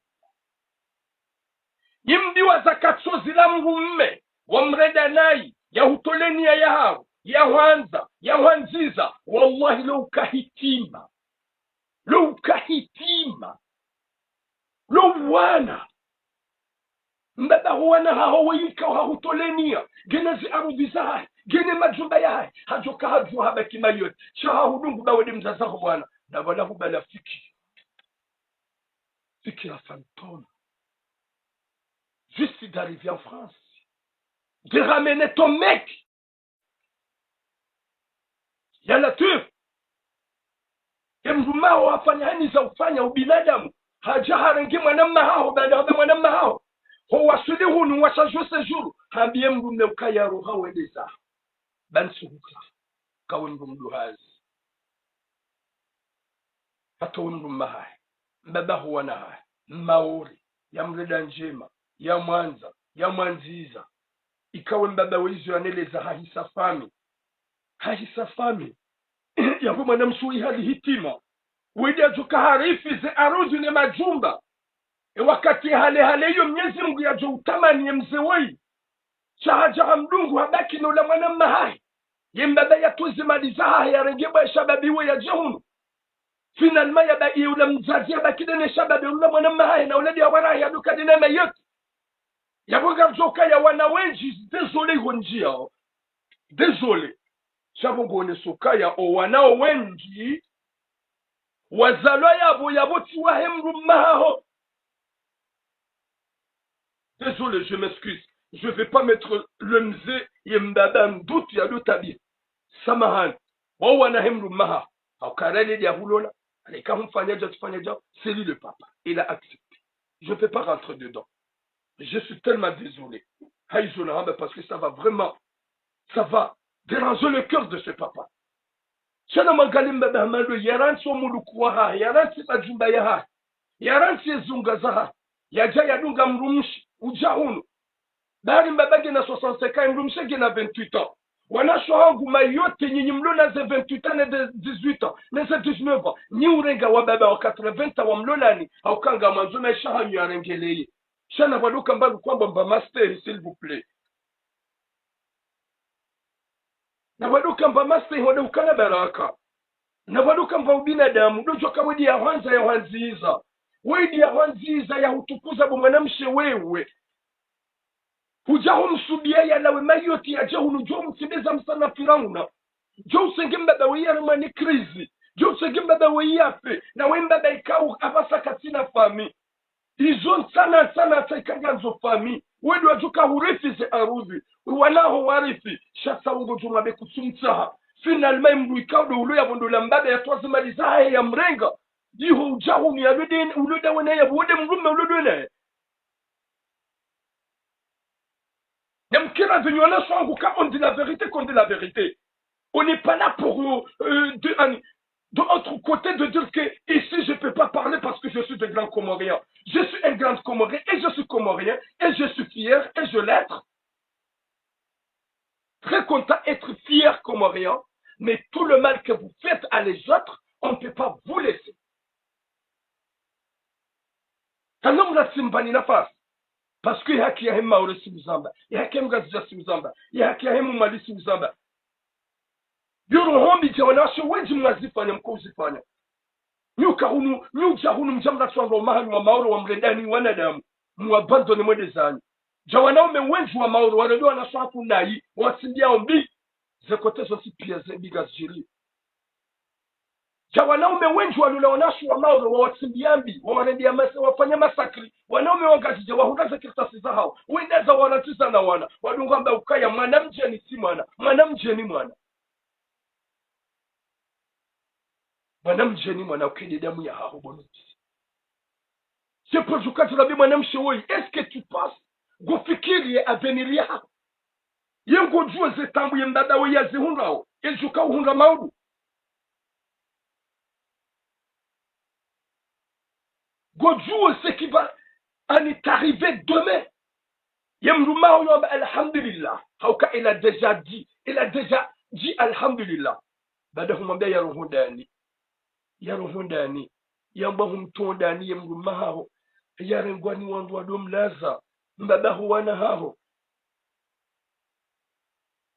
Nyi mdiwaza katsozi la mdrumme, wamrenda nayi, yahutole niya yahaho, yahwandza, yahwandziza, wallahi lo ukahitima. Lo ukahitima. Lo wana. Mbaba ho wana haho woyi ikao hahutole niya, ngena ze arudhi zahahe, ngena majumba yahahe, hadjoka hadjuwa habaki Mayotte, sha hahudungu ba wende mdzadze waho wana, na pvala hubala fikira. Fikira fantôme. Juste d'arriver en France. De ramener ton mec. Ya Latwif. Ye mdrumme waho hafanya heni za ufanya ubinadamu. Hadja harenge mwanamme wahaho, baada habe mwanamme wahaho. Ho wasuli hunu, wa changer séjour. Hambie mdrumme ukaya roha wende zaho. Ba nsuhutsa. Ngawe mdru mduhazi. Hata wo mdrumme wahahe, mbaba ho wana wahahe, Maore, yamrenda ndjema, yamwandza, yamwandziza. Ikawe mbaba we izo yaneleza hahisa fami. Hahisa fami. Yapvo mwanamshe we hali hitima. Wende yadjoka harithi ze arudhi ne majumba. E wakati hale hale iyo Mnyezi Mungu yadjo utamani ye mze woyi. Sha hadja hamdungu habaki no ula mwanamme wahahe. Ye mbaba yatowa ze mali zahahe yarenge bwa shababi we yadje hunu. Finalement yaba-, ye ula mdzadze yabaki dene shababi ula mwanamme wahahe na ula de hawara hahe yadoka dene Mayotte. Yapvo ngapvodjoka ya wana wendji, désolé iho ndziya. Désolé. Sha pvo ngoneso ukaya o wana wendji, wazalwa yapvo, yapvo tsi wahe mdrumme wahaho. Désolé, je m'excuse. Je vais pas mettre le mze ye mbaba en doute ya do tabia. Samahani. Wo wana he mdrumme wahaho. Hauka raha le de yahulola. Aleka humfanya dja, tufanya dja. C'est lui le papa. Il a accepté. Je ne vais pas rentrer dedans. Je suis tellement désolé. Haïzo na hamba parce que ça va vraiment, ça va déranger le cœur de ce papa. Sha na mwangalie mbaba hama ndo, yarantsi wo muluku wahahe, yarantsi majumba yahahe, yarantsi ye zunga zahahe, yadja yadunga mdrumshe, udja hunu. Bari mbaba ngena soixante-cinq ans, mdrumshe ngena vingt-huit ans. Wanashe wahangu Mayotte, nyinyi mlo na ze vingt-huit ans, ne ze dix-huit ans, ne ze dix-neuf ans. Nyi urenga wababa wa quatre-vingts ans wamlolani, hauka ngamwandzo maesha yahanyu yarengeleye. Sha na pvwadoka mba lukwamba mba mastehi, s'il vous plaît. Na pvwadoka mba mastehi, wade ukana baraka. Na pvwadoka mba ubinadamu, dodjoka wende yahwandza, yahwandziza. Wende yahwandziza, yahutukuza bo mwanamshe wewe. Hudja humsudia yalawe Mayotte yadje hunu, djo mtsibeza msana Firauna. Djo usenge mbaba we yaremwa ni crise. Djo usenge mbaba we yafe. Na we mbaba ikao apvasa katsina fami. Izo ntsana, ntsana, hata ika ngandzo fami. Wende wadjoka hurithi ze arudhi. Wana waho warithi. Sha sa wo ngodjo mwabe kutsumtsaha. Finalement, mdru ikao ndo ulo yapvo ndo la mbaba yatowa ze mali zahahe yamrenga. Iho udja hunu yalwede, ulweda wena yapvo, wende mdrume ulwede wena. Namkiri pvanu wanashe wangu, quand on dit la vérité, qu'on dit la vérité. On n'est pas là pour, euh, euh, de, un, de l'autre côté, de dire que ici, je peux pas parler parce que je suis de grand Comorien. Je suis un grand Comorien et je suis Comorien et je suis fier et je l'être. Très content, être fier Comorien, mais tout le mal que vous faites à les autres, on ne peut pas vous laisser. Kana mna tsimbani nafasi. Parce que ye haki yahe Maore si uzamba. Ye haki ya Mngazidja si uzamba. Ye haki yahe Mumali si uzamba. Yo roho mbi dja wanashe wendji mwazifanya, mko uzifanya. Nyi uka hunu, nyi udja hunu mdja mnatsuwanga umahanyu wa Maore wa mrendani wanadamu. Muwabandone mwende zanyu. Dja wanaume wendji wa Maore, warende wanashe waku nayi, wawatsimbiyao mbi. Ze kote zontsi piya ze mbi ngazidjiri. Dja wanaume wendji walula wanashe wa Maore wawatsimbiya mbi, wawarendeya masa-, wafanya masakri. Wanaume wa Ngazidja wahundra ze kartasi zahawo, wende za wanatsi zana wana, wadunga amba ukaya mwana mdjeni si mwana, mwana mdjeni mwana. Mwana mdjeni mwana ukaya nde damu yahaho bono tsi. C'est pour ça que tu l'as dit, mwanamshe woyi, est-ce que tu penses, ngufikiri ye avenir yahaho? Ye ngodjuwo ze taabu ye mbaba woyi yazihundrao, edjo uka uhundra maudu. Ngodjuwo ce qui va, ani, t'arriver demain. Ye mdrume waho yamba alhamdulillah. Hauka il a déjà dit, il a déjà dit alhamdulillah. Baada humwambiya ya roho ndani. Ya roho ndani. Yamba humtondani ye mdrume wahaho. Yarengwa ni wandru wado mlaza. Mbaba ho wana haho.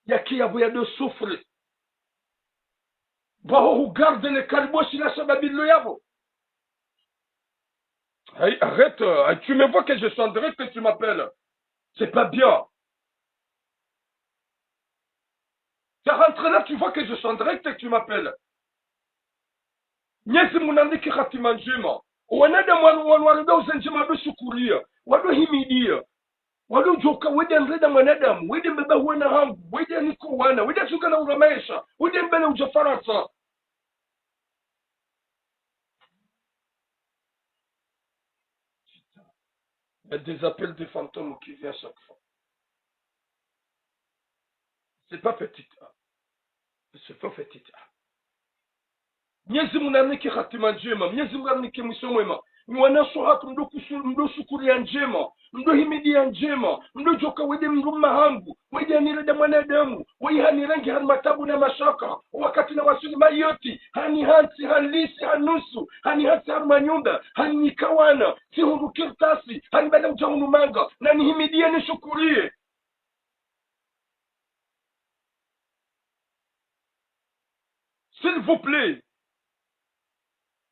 Yaki yapvo yado souffrir. Pvaho hu garder ne kariboshi la sababu lo yapvo. Hey, arrête, euh, tu me vois que je suis en direct et tu m'appelles. C'est pas bien. Tu rentres là, tu vois que je suis en direct et tu m'appelles. Mnyezi Mungu narinike hatima ndjema. Wanadamu wanu, wanu, wanu wado uze ndjema, wado shukuriya, wado himidiya. Wado udjoka, wende nrenda mwanadamu, wende mbaba ho wana hangu, wende niko wana, wende tsuka na ura maesha, wende mbele udja Farantsa. Il y a des appels de fantômes qui viennent chaque fois. C'est pas petit, hein. C'est pas petit, hein. Mnyezi Mungu narinike hatima ndjema, Mnyezi Mungu narinike mwiso mwema. Nyi wanashe hatru mdo kusu-, mdo shukuriya ndjema, mdo himidiya ndjema, mdo djoka wende mdrume hangu, wende nirenda mwanadamu, wayi hanirenge harimwa taabu na mashaka, wakati nawaswili Mayotte, hanihantsi, hanilisi, haninusu, hanihantsi harimwa nyumba, haninika wana, tsihundru kartasi, hanibala udja hunu manga, nanihimidiye nishukuriye. S'il vous plaît.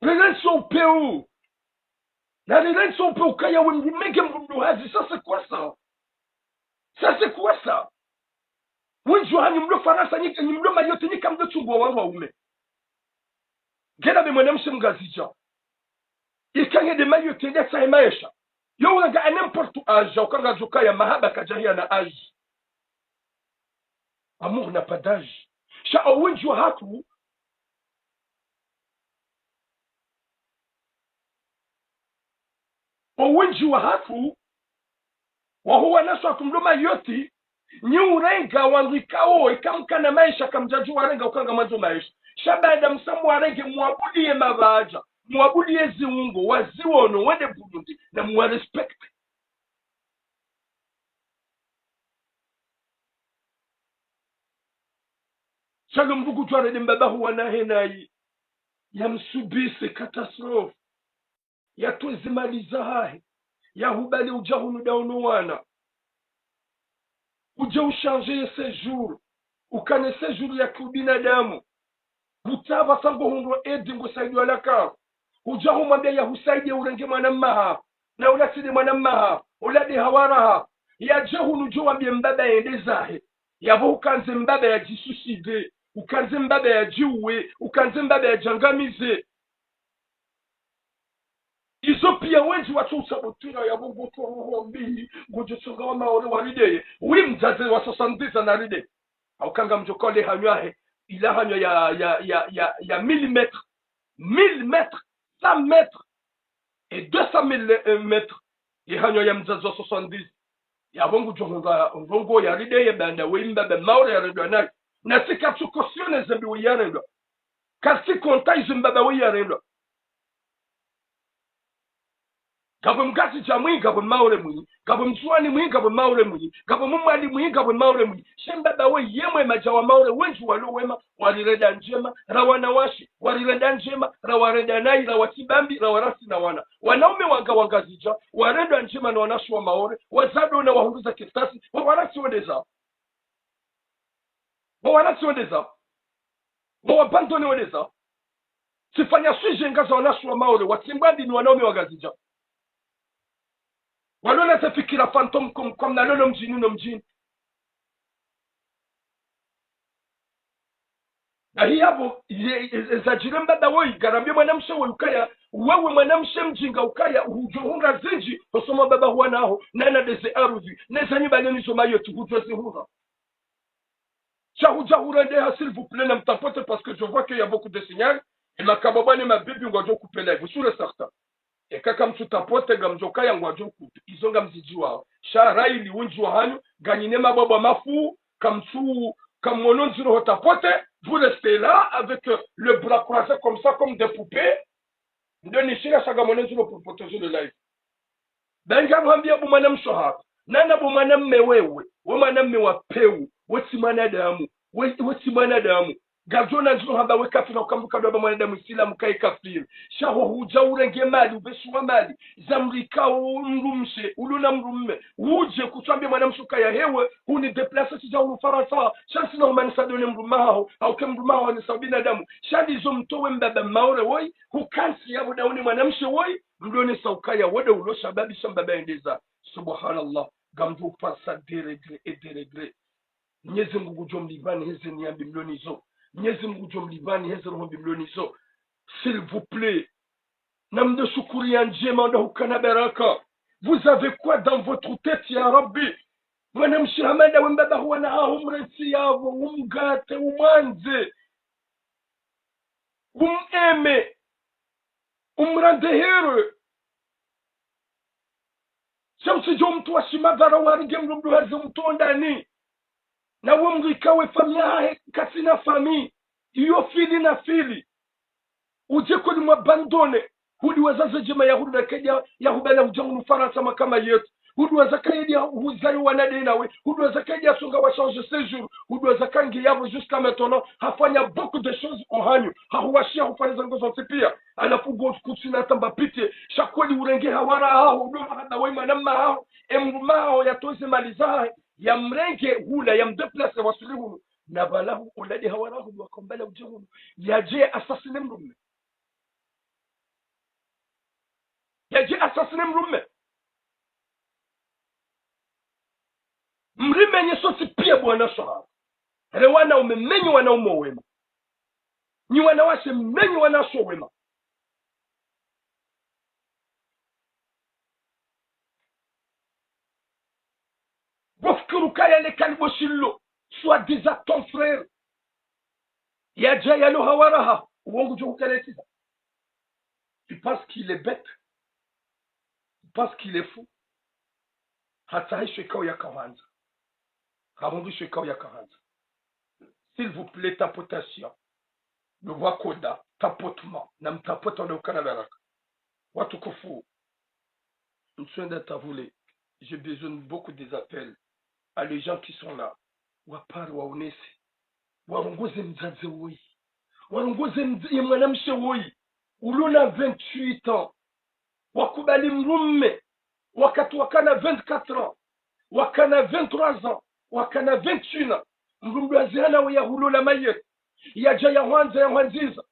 Relation upeu. Na relation upeu kaya we mdru menge mdru hazi, ça c'est quoi ça? Ça c'est quoi ça? Wendji wahanyu mlo Farantsa, nyi, nyi mlo Mayotte, nyi kamdo tsunguwa wandru waume. Ngena be mwanamshe mngazidja. Ika nge nde Mayotte, nde tsahe maesha. Yo wanga à n'importe âge, ukanga djokaya mahaba kadjahiya na âge. Amour n'a pas d'âge. Sha owendji wahatru. Owendji wahatru. Waho wanashe hatru mlo Mayotte. Nyi urenga wandru ikao, ika mkana maesha kamdjadju warenga ukanga mwandzo maesha. Sha baada msambu warenge mwabudiye mabadja. Mwabudiye ziungo, waziwono, wende Burundi, na mwa respecte. Sha lo mdru kudjwarende mbaba ho wana hahe nayi. Yamsubise catastrophe. Yatowe zimali zahahe. Yahubali udja hunu ndawo no wana. Udje uchanger ye séjour. Ukane séjour ya kiubinadamu. Hutsaha pvasa ngohundro aide ngosaidiwa na karo. Udja humwambiya yahusaidiye urenge mwanamme haho. Na ula tsi nde mwanamme haho. Ula nde hawara haho. Yadje hunu djo wambiye mbaba yende zahe. Yapvo ukandze mbaba yadjisuicide. Ukandze mbaba yadjiuwe. Ukandze mbaba yadjangamize. Izo piya wendji watso usabotwira yapvo ngotwa roho mbi, ngodjo tsonga wa Maore warideye. Oui, mdzadze wa soixante-dix ans narideye. Hauka ngamdjo kole hanyu ahe. Ila hanywa ya, ya, ya, ya, ya mille mètres, mille mètres, cent mètres, et deux cent mille, euh, mètres. Ye hanywa ya mdzadze wa soixante-dix. Yapvo ngudjo hundra ndrongo ya ride ye banda we mbaba Maore yarendwa nayi. Na si katsu cautionner ze mbi we yarendwa. Katsi konta izo mbaba we yarendwa. Ngapvo Mngazidja mwi, ngapvo Maore mwi, ngapvo Mndzuani mwi, ngapvo Maore mwi, ngapvo Mmwali mwi, ngapvo Maore mwi. She mbaba we yemwe madja wa Maore wendji walo wema, warirenda ndjema, ra wanawashe, warirenda ndjema, rawarenda nayi, rawatsi bambi, rawarasi na wana. Wanaume wanga wa Ngazidja, warendwa ndjema na wanawashe wa Maore, wazado na wahundru za kartasi, wawarasi wende zawo. Wawarasi wende zawo. Wawa abandonné wende zawo. Tsifanya sujet ngaza wanawashe wa Maore, watsimbwa ndi ni wanaume wa Ngazidja. Walona ze fikira fantôme comme, comme nalolo mdjini no mdjini. Na hi yapvo, ye, ye, ye zadjiri mbaba woyi, ngarambie mwanamshe woyi ukaya, wewe mwanamshe mdjinga ukaya, hudjo hundra zindji, hosoni mwa mbaba huwa naho, nana ndeze ardhwi, neza nyumba neni zo Mayotte, hudjo zihundra. Sha hudja hurendeha, s'il vous plaît, namtapote, parce que je vois qu'il y a beaucoup de signal. Ye makababa ne mabibi ngwadjo couper live, sûr et certain. Eka kamtsu tapote, ngamdjo kaya ngwadjo couper. Izo ngamzidjuwao. Sha raili wendji wahanyu, nganyina mabwabwa mafu, kamtsu, kamwono ndziro ho tapote, vous restez là avec, euh, le bras croisé comme ça, comme des poupées. Ndo nishira sha ngamwono ndziro pour protéger le live. Ba ngamhwambia bo mwanamshe hapvo. Nana bo mwanamme wewe. We mwanamme wa pewu. We tsi mwanadamu. We, we tsi mwanadamu. Ngadjo ona ndziro hamba we kafiri, ukambuka ndo hamba mwanadamu Isilamu kaye kafiri. Sha ho hudja urenge mali, upveshiwa mali. Za mdru ikao mdrumshe, ulona mdrumme. Udje kutsu ambia mwanamshe ukaya hewe, huni déplacer tsidja hunu Farantsa. Sha ntsina humanisa ndo ne mdrumme haho. Hauke mdrumme haho ni sawa binadamu. Sha ndizo mtowe mbaba Maore woyi. Hukantsi yapvo ndawe ne mwanamshe woyi. Mdru onesa ukaya wende ulo shababi sha mbaba yendeza. Subhanallah. Ngamdjo upasa des regrets et des regrets. Mnyezi Mungu ngudjo mlipvani heze niya mbi mlo nazo. Mnyezi Mungu ngudjo mlipvani heze roho mbi mlo nazo. S'il vous plaît. Namdjo shukuri ya ndjema, ndo hukana baraka. Vous avez quoi dans votre tête, ya Rabbi? Mwanamshe hama ndawe mbaba huwa naho, umrentsi yapvo, umgate, umwandze. Umweme. Umrende heureux. Sha mtsidjo mtruwa shima dharau, warenge mdru mdru hazi mtondani. Na we mdru ikao ye famiyi yahahe katsina famiyi. Iyo fili na fili. Udje kweli mwabandonné. Hudi waza ze ndjema ya hudi na kedja ya hubala udja hunu Farantsa makama yetu. Hudi waza kayedi ya huzayo wana nde nawe. Hudi waza kayedi ya songa wa changer séjour. Hudi waza kangi yapvo jusqu'à maintenant. Hafanya beaucoup de choses ohanyu. Hahuwashiya hufanya zango zontsi piya. Halafu ngo kutsina tamba pitié. Sha kweli urenge hawara haho. Ndo mahaba we mwananya haho. Ye mdrumme haho yatowe ze mali zahahe. Yamrenge hula, yamdéplacer wasuli hunu. Na pvala hu, ola nde hawara hu, wakombala udje hunu. Yadje assassiner mdrumme. Yadje assassiner mdrumme. Mrimenye sontsi piya bo wanawashe. Re wanaume, menyi wanaume wema. Nyi wanawashe, menyi wanawashe wema. Bo fikiri ukaya le kali bo shilo, soi-disant ton frère. Yadja yalo hawara haho, uwo ngudjo hukaletiza. Tu penses qu'il est bête? Tu penses qu'il est fou? Hata hisho ikao yakahwandza. Hahundru hisho ikao yakahwandza. S'il vous plaît, tapotation. Le voix coda, tapotement. Namtapote ndo hukana baraka. Watukufu. Mtsuenda tavule. J'ai besoin beaucoup des appels. À les gens qui sont là. Wapare waonese. Warongoze mdzadze woyi. Warongoze mdz-, ye mwanamshe woyi. Ulona vingt-huit ans. Wakubali mdrumme. Wakati wakana vingt-quatre ans. Wakana vingt-trois ans. Wakana vingt et un ans. Mdrumme ndo hazihana we yahulola Mayotte. Yadja yahwandza, yahwandziza.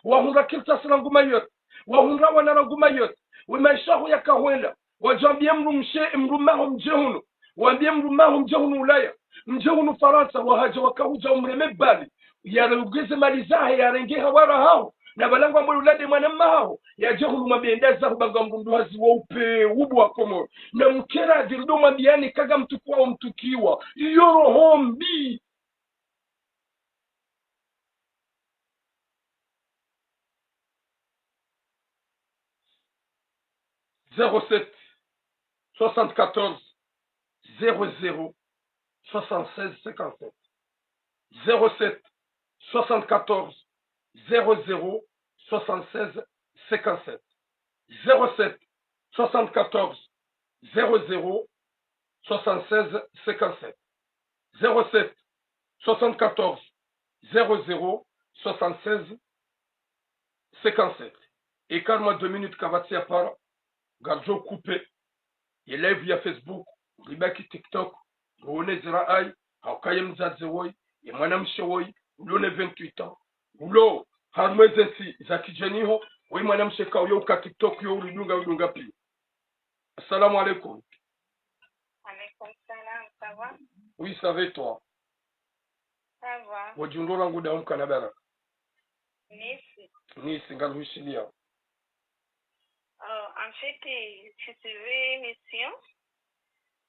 Wahundra kartasi rangu Mayotte. Wahundra wana rangu Mayotte. We maesha yaho yakahwenda. Wadja wambie mdrumshe, mdrumme haho mdje hunu. Wambie mdrumme haho mdje hunu Ulaya. Mdje hunu Farantsa, wahadja wakahudja umreme bali. Yarenge ze mali zahe, yarenge hawara haho. Na pvala ngwambo ula nde mwananya haho. Yadje hunu mwambie ndaza hubanga mdru mdru hazi wa upe, ubu wa Komoro. Na mkera adiri ndo mwambiani kaga mtukuwa o mtukiwa. Iyo roho mbi. zéro sept soixante-quatorze zéro zéro soixante-seize cinquante-sept. Zéro sept soixante-quatorze zéro zéro soixante-seize cinquante-sept. Zéro sept soixante-quatorze zéro zéro soixante-seize cinquante-sept. Zéro sept soixante-quatorze zéro zéro soixante-seize cinquante-sept. Eka harumwa deux minutes kapvatsi ya para, ngaridjo couper ye live ya Facebook, ribaki TikTok, rione zira ayi, hauka ye mdzadze woyi, ye mwanamshe woyi, ulo ne vingt-huit ans, ulo harumwa ze ntsi za kidjeni ho, woyi mwanamshe ka uyo uka TikTok yo uridunga, udunga piya. Assalamu alaikum. Alaikum salam, ça va? Oui, ça va et toi? Ça va. Wadjundro rangu daho mkana baraka. Nice. Nice, ngarihushiliya. Oh, en fait, je suivais l'émission.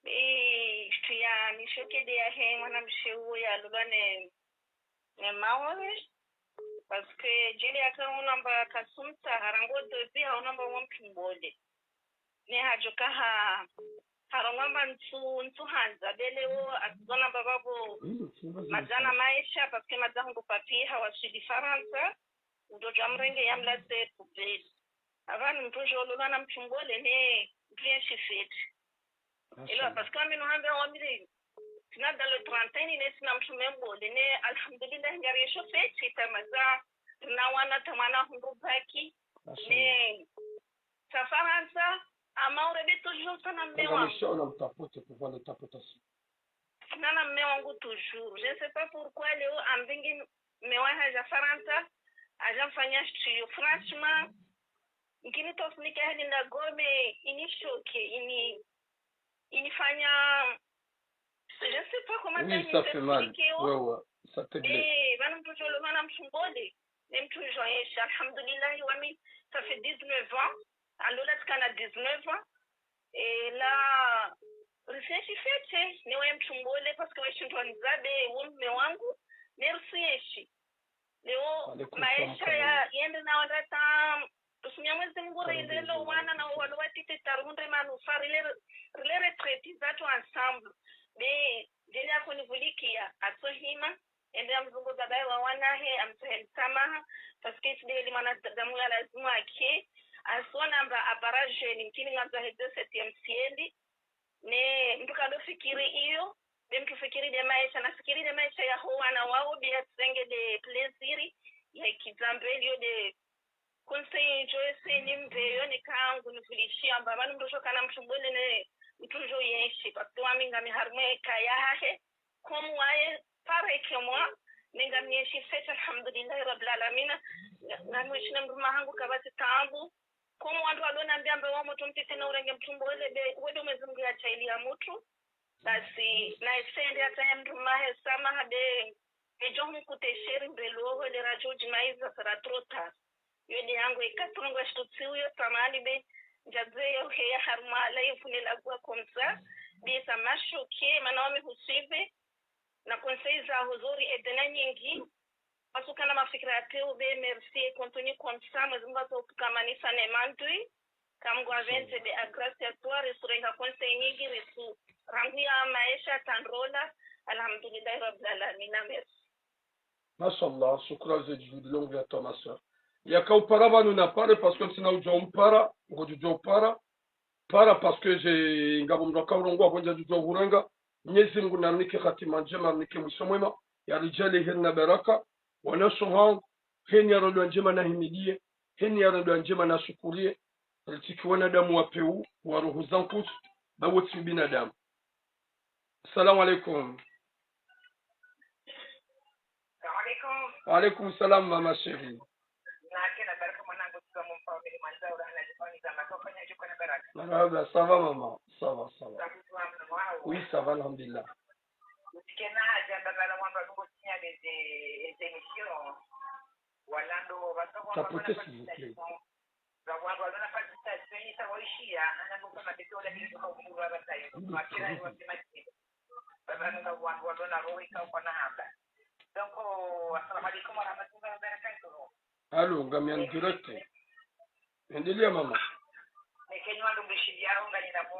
Et je suis à Michoke de Yahe, mwanamshe uwo yalolwa ne, ne Maore. Parce que djeli yaka unamba kasumta, harangu dozi, haunamba wa mtrumbole. Ne hadjoka ha, harongwa amba ntsu, ntsu handza, be leo atsizona amba babo madzana maesha, parce que madza hungu papier hawaswili Farantsa, udjo djwa mrenge ya mlatse poubelle. Apvanu mdru djololwa na mtrumbole ne mdru yenshi fete. Elo, parce que ami nuhamba wa mili, tsina dans le trentaine, ne tsina mtrumbole, ne alhamdulillah, ngari yenshi fete, tamadza, rina wana, tamwana hundru baki, ne, sa Farantsa, ama urebe toujours tsina mme wangu. Mshaona mtapote pour voir le tapotation. Tsina na mme wangu toujours. Je ne sais pas pourquoi leo ambingi mme wahe hadja Farantsa, hadja mfanya shitru. Franchement, nkini tofunike hali na gome, ini choqué, ini, inifanya, je ne sais pas comment t'expliquer. Oui, ça fait mal. Ouais, ouais, ça te blesse. Eh, pvanu mdru djololwa na mtrumbole. Ne mdru djo yenshi, alhamdulillah, wami, ça fait dix-neuf ans. Alola tsika na dix-neuf ans. Et là, risenshi fete, ne waye mtrumbole, parce que waye shindru wanizabe, wo mme wangu, ne risenshi. Leo, maesha ya, yende na wandata, tusumia Mwezi Mungu, rende lo wana na walo watiti tarunde manufa, rile, rile retraité zatru ensemble. Be, djeli yakunivulikiya, atsohima, ende amzunguza baye wa wanahe, amtsahe msamaha, parce que tsi deli mwanadamu ya lazimu ake, asona amba apara jeune, nkini ngamza hedze septième ciel, ne mdru kado fikiri iyo, be mdru fikiri de maesha, na fikiri de maesha ya ho wana wawo, be ya tsenge de plaisir, ya kidza mbeli yo de conseil djo ese nimbe yo ne kangu nivulishiya amba pvanu mdru djo kana mtrumbole ne mdru djo yenshi, parce que wami ngami harumwa ye cas yahahe, comme waye, pareil que moi, ne ngami yenshi fete, alhamdulillahi rabbil alamina, nga-, ngami wenshi ne mdrume wahangu kapvatsi taabu, comme wandru walo nambiya amba wa motro mtiti na urenge mtrumbole, be, wendo Mwezi Mungu ya djaliya mutru, basi, na ese nde atsahe mdrume wahe samaha be, edjo mkute sheri mbeli oho, le radjo djimaiza, sera trop tard. Yo de yangu eka trongo shitutsi uyo samahani be, ndjadze yo heya harumwa live ne lagwa comme ça, be ça m'a choqué, mana wami husuive, na conseil zaho zori edena nyingi, parce que kana mafikira yateu be, merci, et continue comme ça, Mwezi Mungu atsohukamanisa ne mandui, ka Mungu avendze be, à grâce ya toi, risurenga conseil nyingi, risu, rangu ya maesha tandrola, alhamdulillahi rabbil alamina, merci. Mashallah, shukran ze juhudi longu ya toi, ma sœur. Yaka upara pvanu na pare, parce que tsina udjo umpara, ngodjo udjo upara, para parce que je, ngapvo mdru aka urongowa pvo ndjadjo udjo urenga. Mnyezi Mungu narinike hatima ndjema, narinike mwiso mwema, yaridjaaliye heri na baraka. Wanashe hangu, heni yarendwa ndjema nahimidiye, heni yarendwa ndjema nashukuriye, ritsi ki wanadamu wa peu, wa roho za nkusu, ba wo tsi binadamu. Salamu alaikum. Salamu alaikum. Wa alaikum salam, mama chérie. Marahaba, ça va, maman? Ça va, ça va. Oui, ça va, alhamdulillah. Tapotez, s'il vous plaît. Allô, ngami en direct. Endelea, mama.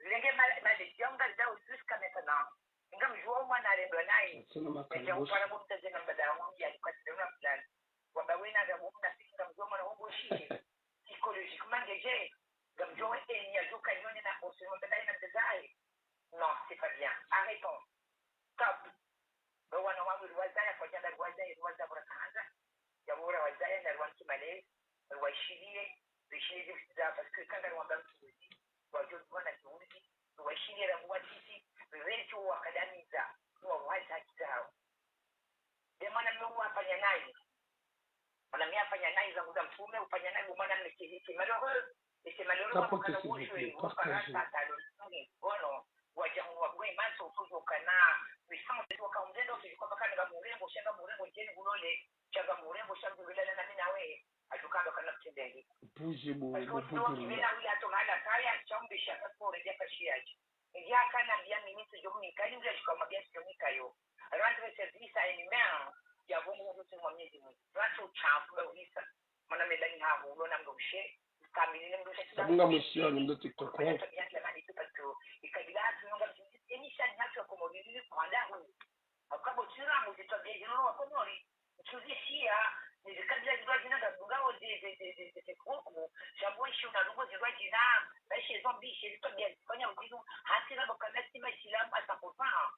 Zilenge ma-, malezi yangu ngazidao jusqu'à maintenant. Ngamdjuwa mwana alendwa nayi. Atsina makali. Ngamdjuwa mwana mumtadze na mbaba yangu ya lukati na fulani. Wamba wena ngamdjuwa mwana sisi ngamdjuwa mwana wongo shiye. Psychologiquement déjà. Ngamdjuwa we eni ya djuka nyone na osu mbaba na mtadzaye. Non, c'est pas bien. Arrêtons. Stop. Bo wana wangu riwazaya, kwa janda riwazaya, riwaza bora kahanza. Ya bora wazaya, na riwanki malezi, riwaishiliye, riishiliye zipvitsi za, parce que kanga riwamba mtsuzi, wadjo duwa na kiwuzi, riwaishiliye rangu watiti, riwentsi wakadamiza, riwawaza haki zawo. Nde mwana mme wafanya nayi. Mwana mme afanya nayi zangu za mtrume, ufanya nayi mwana mme, c'est, c'est malheureux. Et c'est malheureux. Tapote, s'il vous plaît, partagez. Voilà. Wadja huwa bwe maso ufujo kana puissance tu waka umdendo ufujo kwa bakani nga murengo, shanga murengo djeni gulole, shanga murengo, shanga gulole na mina we, ajuka bakana mtendenge. Bouge bo, parce que bo, tu dois bouge. Kibena wi ato mala kaya, chambe shaka kore dia kashiyaji. Ndia kana bia ministre Djomi Kayo, ndia shika mabia Djomi Kayo. Rendre service à une mère, ya bongo mtu mwa miezi mwi. Ratu chafu ba ulisa. Mwana medani hahu, ulona mdrumshe, kamili ne mdrumshe. Sabu ngamwishiya ni mdo TikTok, eh. Kwa sababu ya mani tu parce que, ikabila hatu nyonga mtu, emi shani hatu ya Komori, ni kwa ndahu. Akabo tsira mu zitwa bia zinu wa Komori. Mtsuzi shiya, ni zikabila zilwa zina ngazunga wo zi, zi, zi, zi, zi, kuku. Shambo ishi una lungo zilwa zina, ba ishi zombi, ishi zitwa bia zifanya mkwizu, hasi na boka na sima shilamu à cent pour cent.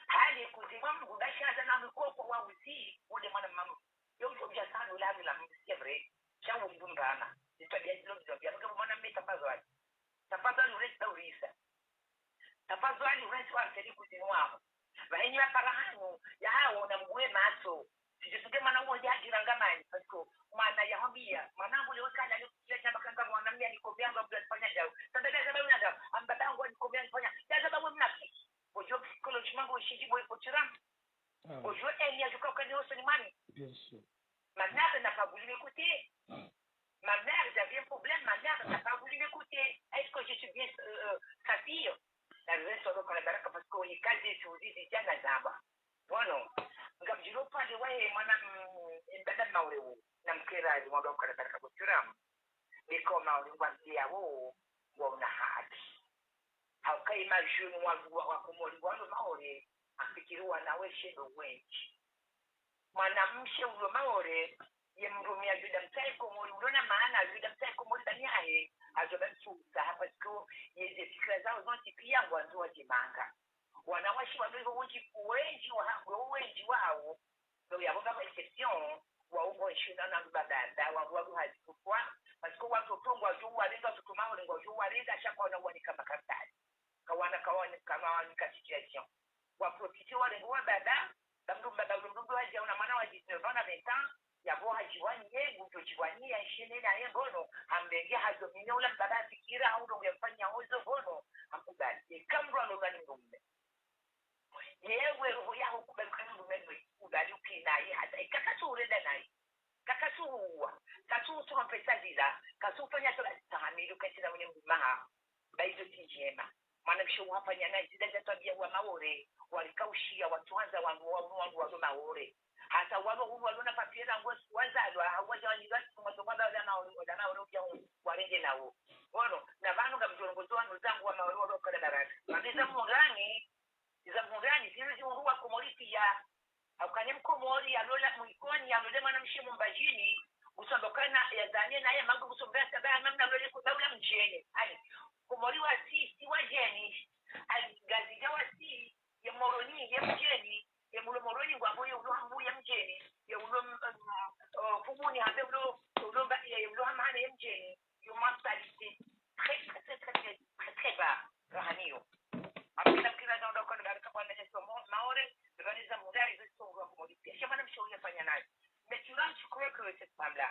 Hali kuzima mngu, ba ishi hata na mkoko wa uzi, ule mwana mama. Yo, yo, ya sanu la, la, c'est vrai. Sha wo mdru mbana. Zitwa bia zilo, zitwa bia. Mwana mme tapazwali. Tapazwali uresi da urisa. Tapazwali uresi wa seri kuzinu wako. Bahenyi ya para hanu, ya hawo na mbuwe maso. Sijisuke mwana uwo ya jiranga mani, parce que mwana ya hambia, mwana ngule wekana ni kutia nyama kanga mwana mia ni kombe yangu abdwa fanya dao. Sabe da sabe una dao, amba da ngwa ni kombe yangu fanya. Ya sabe we mnafiki. Ojo psychologiquement ngo shiji boy potiram. Ah. Ojo eni ya juka kani oso ni mani. Bien sûr. Ma mère n'a pas voulu m'écouter. Ma mère, j'avais un problème, ma mère n'a pas voulu m'écouter. Est-ce que je suis bien, euh, euh, sa fille? La raison, donc, on a baraka parce qu'on est casé sur des, des gens, là, là-bas. Bon, non. Ngamdjilo pande wahe mwana, mm, mbaba Maore wo. Namkera, je m'en vais encore baraka kwa turamu. Mais comment on va dire, oh, bon, on a hâte. Hauka ye ma jeunes wa, wa, wa Komori, walo Maore, afikiri wana weshe ndo wendji. Mwanamshe ulo Maore, ye mdrume ya juda mtsahe Komori, ulo na maana ya juda mtsahe Komori bani yahe, ajo ba mtsuza, ha, parce que ye ze fikira zawo zontsi piya ngwandzo wa jimanga. Wana washi walo iho wendji, wendji wa ha, wendji wawo, donc yabo ngapvo exception, wawo ngwashindana na baba, wawo ngwahazi kufwa, parce que watoto ngwadjo warenga, watoto Maore ngwadjo warenga, sha kwana wanika makaratasi. Kawana, kawana, kawana situation. Wa profiter wa lengo wa baba, ba mdru, baba mdru mdru hadja una mwana wa dix-neuf ans na vingt ans, yabo hadjiwaniye, ngudjo djiwaniye, yashine naye ngono, hambenge hazo mine ula mbaba afikira, hau ndrongo ya mfanya hozo ngono, hakubali. Eka mdru alo ngani mdrume. Yewe roho yaho kubali ukana mdrume, kubali uke naye, hata eka katsu urenda naye. Ka, katsu uwa, katsu utromper sa zila, katsu ufanya sa, tahamili ukentsi na mwenye mdrume haho. Ba izo tsi ndjema. Mwanamshe uhafanya na zila za twabiya wa Maore, warika ushiya, watsuhandza wandru wa, wandru walo Maore. Hata walo hunu walo na papier rangu wazalwa, hau wadja wanilwa, mwazo mwa ba wala Maore, wala Maore uja hunu, warenge nawo. Ngono, na pvanu ngamdjo rongozo wandru zangu wa Maore walo kala baraka. Mami za mungani, za mungani, zinu zihundru wa Komori piya. Hauka ne Mkomori yalola Mwikoni, yalole mwanamshe Mumbadjini, usamba ukana yazane naye mangu usamba ya saba ya mamna lole kubaula mdjeni. Ani, Komori wasi, si wadjeni. Ani, Ngazidja wasi, ye Moroni, ye mdjeni. Ye mulo Moroni ngwambo ye ulo Hambu ye mdjeni. Ye ulo, mm, mm, oh, Fumuni hambe ulo, ulo mba, ye, que cette femme-là,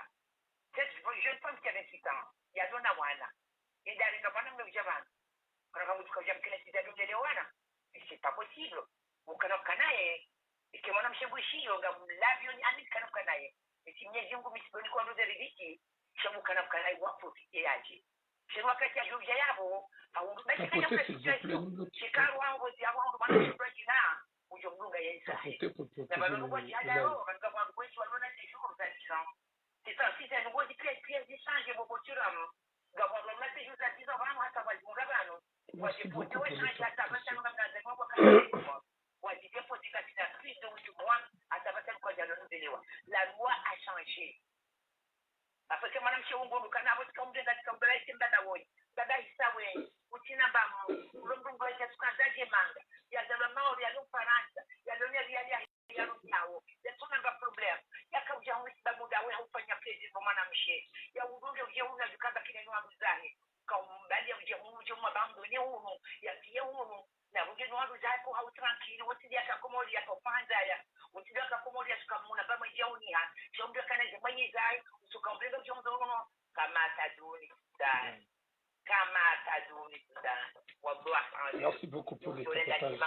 cette jeune femme qui avait huit ans, il y a donné à Wana. Et d'aller dans Wana, mais jamais. Quand on va vous dire que j'ai quelqu'un qui a donné les Wana, mais c'est pas possible. Vous connaissez, et que mon homme chez vous, ici, on a l'avion, il y a mille canaux canaillés. Et si Mwenyezi Mungu, mais c'est bon, qu'on nous a dit, chez vous, canaux canaillés, vous profitez, âgé. Sha wakati ya djudja yapvo, hahundru, basi kanya mna situation. Shikaru wangu, zi wangu, mwana shukura djina, udjo mdunga ya isa. Na pvanu ngwadjihadaro, pvanu ngapvo wandru wendji walona séjour za dix ans. C'est ça, si c'est nouveau, c'est pièce, pièce d'échange, mon pote, là. Ngapvo wandru walona séjour za dix ans, pvanu hata wadjunga pvanu. Wadjipvote, wechange, hata pvasa nunga mnaza, mwa kwa kanya. Wadjipvote kabisa, plus de huit mois, hata pvasa nunga djalo nubelewa. La loi a changé. Apvasa mwanamshe wungu nukana apvo tsika umrenga tsika umbela ise mbaba woyi. Mbaba isa we, utsina mbamu, ulo mdru ngwedja tsuka ndadje manga. Yazalwa Maore, yalo Farantsa, yalo ne riyali ya, yalo nyawo. Yatsuna nga problème. Yaka udja huni sibabu ndawe haufanya plaisir kwa mwanamshe. Ya udunge udje huna djukamba kine nwa mzahe. Kaumbali ya udje hunu, udje mwabandone hunu, ya piye hunu. Na wudje no wandru zahe ko hau tranquille, wontsi dia ka Komori ya ko panza ya. Wontsi dia ka Komori ya suka muna ba mwenye uniha. Djombe kana ze mwenye zahe, usuka mbele djombe uno. Kama taduni, dai. Kama taduni, dai. Wallahi, merci beaucoup pour les tapotages.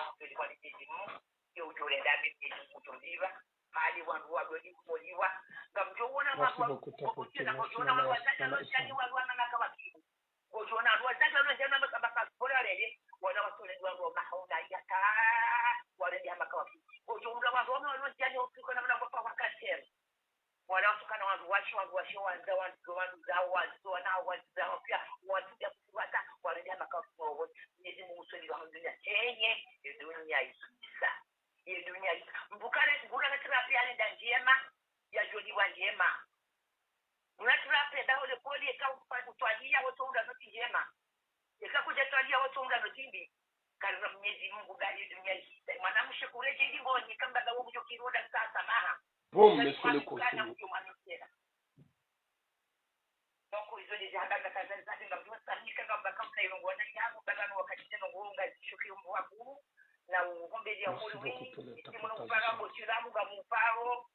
Yo udjo lenda mimi kutuliva. Hali wandru wa doni kumoliwa. Ngamdjo wona wandru wa, ngamdjo wona wandru wa zaka lo shani wandru wa mama kawakibu. Ngodjo ona wandru wazadja walo ndjema maka, maka, bora lele, wana watole ndrongoo mahauna yaka, wale ndi hamaka waki. Ngodjo ona wandru wame walo ndjema ni usiku na mna wapa wakasema. Wala watukana wandru washe, wandru washe, wandza, wandru, wandru zao, wandru, wana, wandru zao, pia, wandru ya kufuata, wale ndi hamaka waki. Mwenyezi Mungu swali wa dunia, enye, ye dunia isisa. Ye dunia isisa. Mbukare, mbukare tira pia nenda ndjema, ya joliwa ndjema. Mwana tula penda ole koli eka ufa-, utwaliya woto unda noti ndjema. Eka kudja twaliya woto unda noti mbi. Karina Mwenyezi Mungu ba ye dunia isisa. Mwanamshe kuredje ili ngoni kamba ba wudjo kironda sasa maha. Bon, monsieur le conseiller. Donc, izo déjà hamba kazali zabi ngam dua samika ngam bakam na ilongo wana yangu, bagano wakati neno ngonga zishuki umbu wakuru. Na uhombeli ya hulu wini, isi mwana upara mbo shiramu ngam uparo.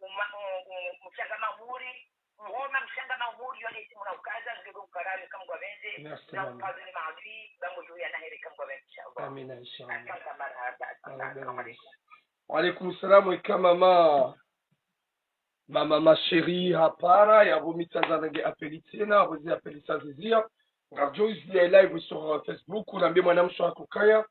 Uma-, u-, u-, mshanga mahuri, muhoma mshanga mahuri, yone isi muna ukaza, ngebe ukarawe kamgwa benze, na ukaza ni mahuri, bango juu ya nahere kamgwa benze, inshallah. Amina, inshallah. Asante, marahaba, asante, assalamu alaikum. Wa alaikum salam, weka mama, mama, ma chérie, hapara, ya vomi tazana nge apeli tsena, vozi apeli sazizia. Ngavjo izi ya live sur, euh, Facebook, unambie mwanamshe wako kaya.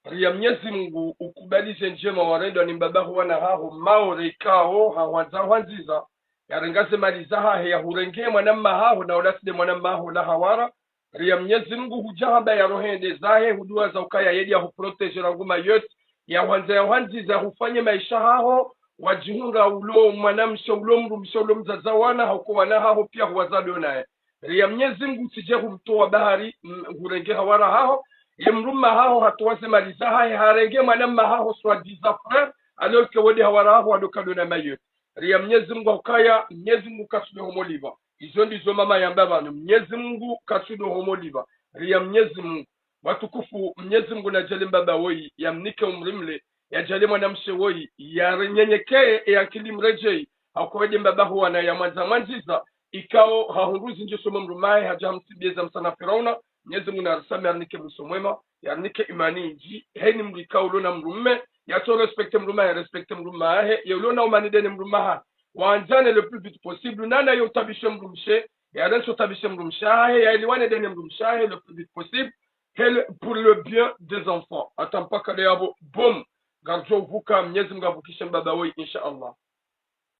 Ria Mnyezi Mungu ukubali ze ndjema warendwa ni mbaba ho wana haho Maore ikao hahwandza hwandziza. Yarenga ze mali zahahe yahurenge mwanamma haho na ola tsi nde mwanamma haho la hawara. Ria Mnyezi Mungu hudja hamba ya roho ende zahe huduwa za ukaya yedi yahuprotégé rangu Mayotte. Yahwandza yahwandziza hufanye maisha haho. Wadjihunga ulo mwanamshe ulo mdrumshe ulo mdzadze wana hauka wana haho pia huwazalio naye. Ria Mnyezi Mungu tsidje humtowa bahari, mm, hurenge hawara haho, ye mdrumme haho hatowa ze mali zahahe, harenge mwanamma haho soi-disant frère, alors que wende hawara haho wado kado na Mayotte. Ria Mnyezi Mungu ukaya, Mnyezi Mungu katsudo homoliva. Izo ndizo mama yamba pvanu, Mnyezi Mungu katsudo homoliva. Ria Mnyezi Mungu. Watukufu, Mnyezi Mungu nadjaanlie mbaba woyi, yamnike umri mle, yadjaanlie mwanamshe woyi, yarenyenyekeye, ye ankili mredjeyi, hauka wende mbaba ho wana yamwandza mwandziza, ikao hahundru zindji somo mdrumme hahe hadja hamsibiyeza msana Firauna, Mnyezi Mungu narisamehe yarinike mwiso mwema, yarinike imani indji, heni mdru ikao ulona mdrumme, yatso respecté mdrumme hahe, respecté mdrumme hahe, ye ulona umani ndene mdrumme hahe. Wandzane le plus vite possible, nana yo utabishe mdrumshe, yarentsi utabishe mdrumshe hahe, yaelewane ndene mdrumshe hahe le plus vite possible, hele pour le bien des enfants. Hata mpaka leo yapvo, boum. Ngarijo uvuka, Mnyezi Mungu avukishe mbaba woyi, insha Allah.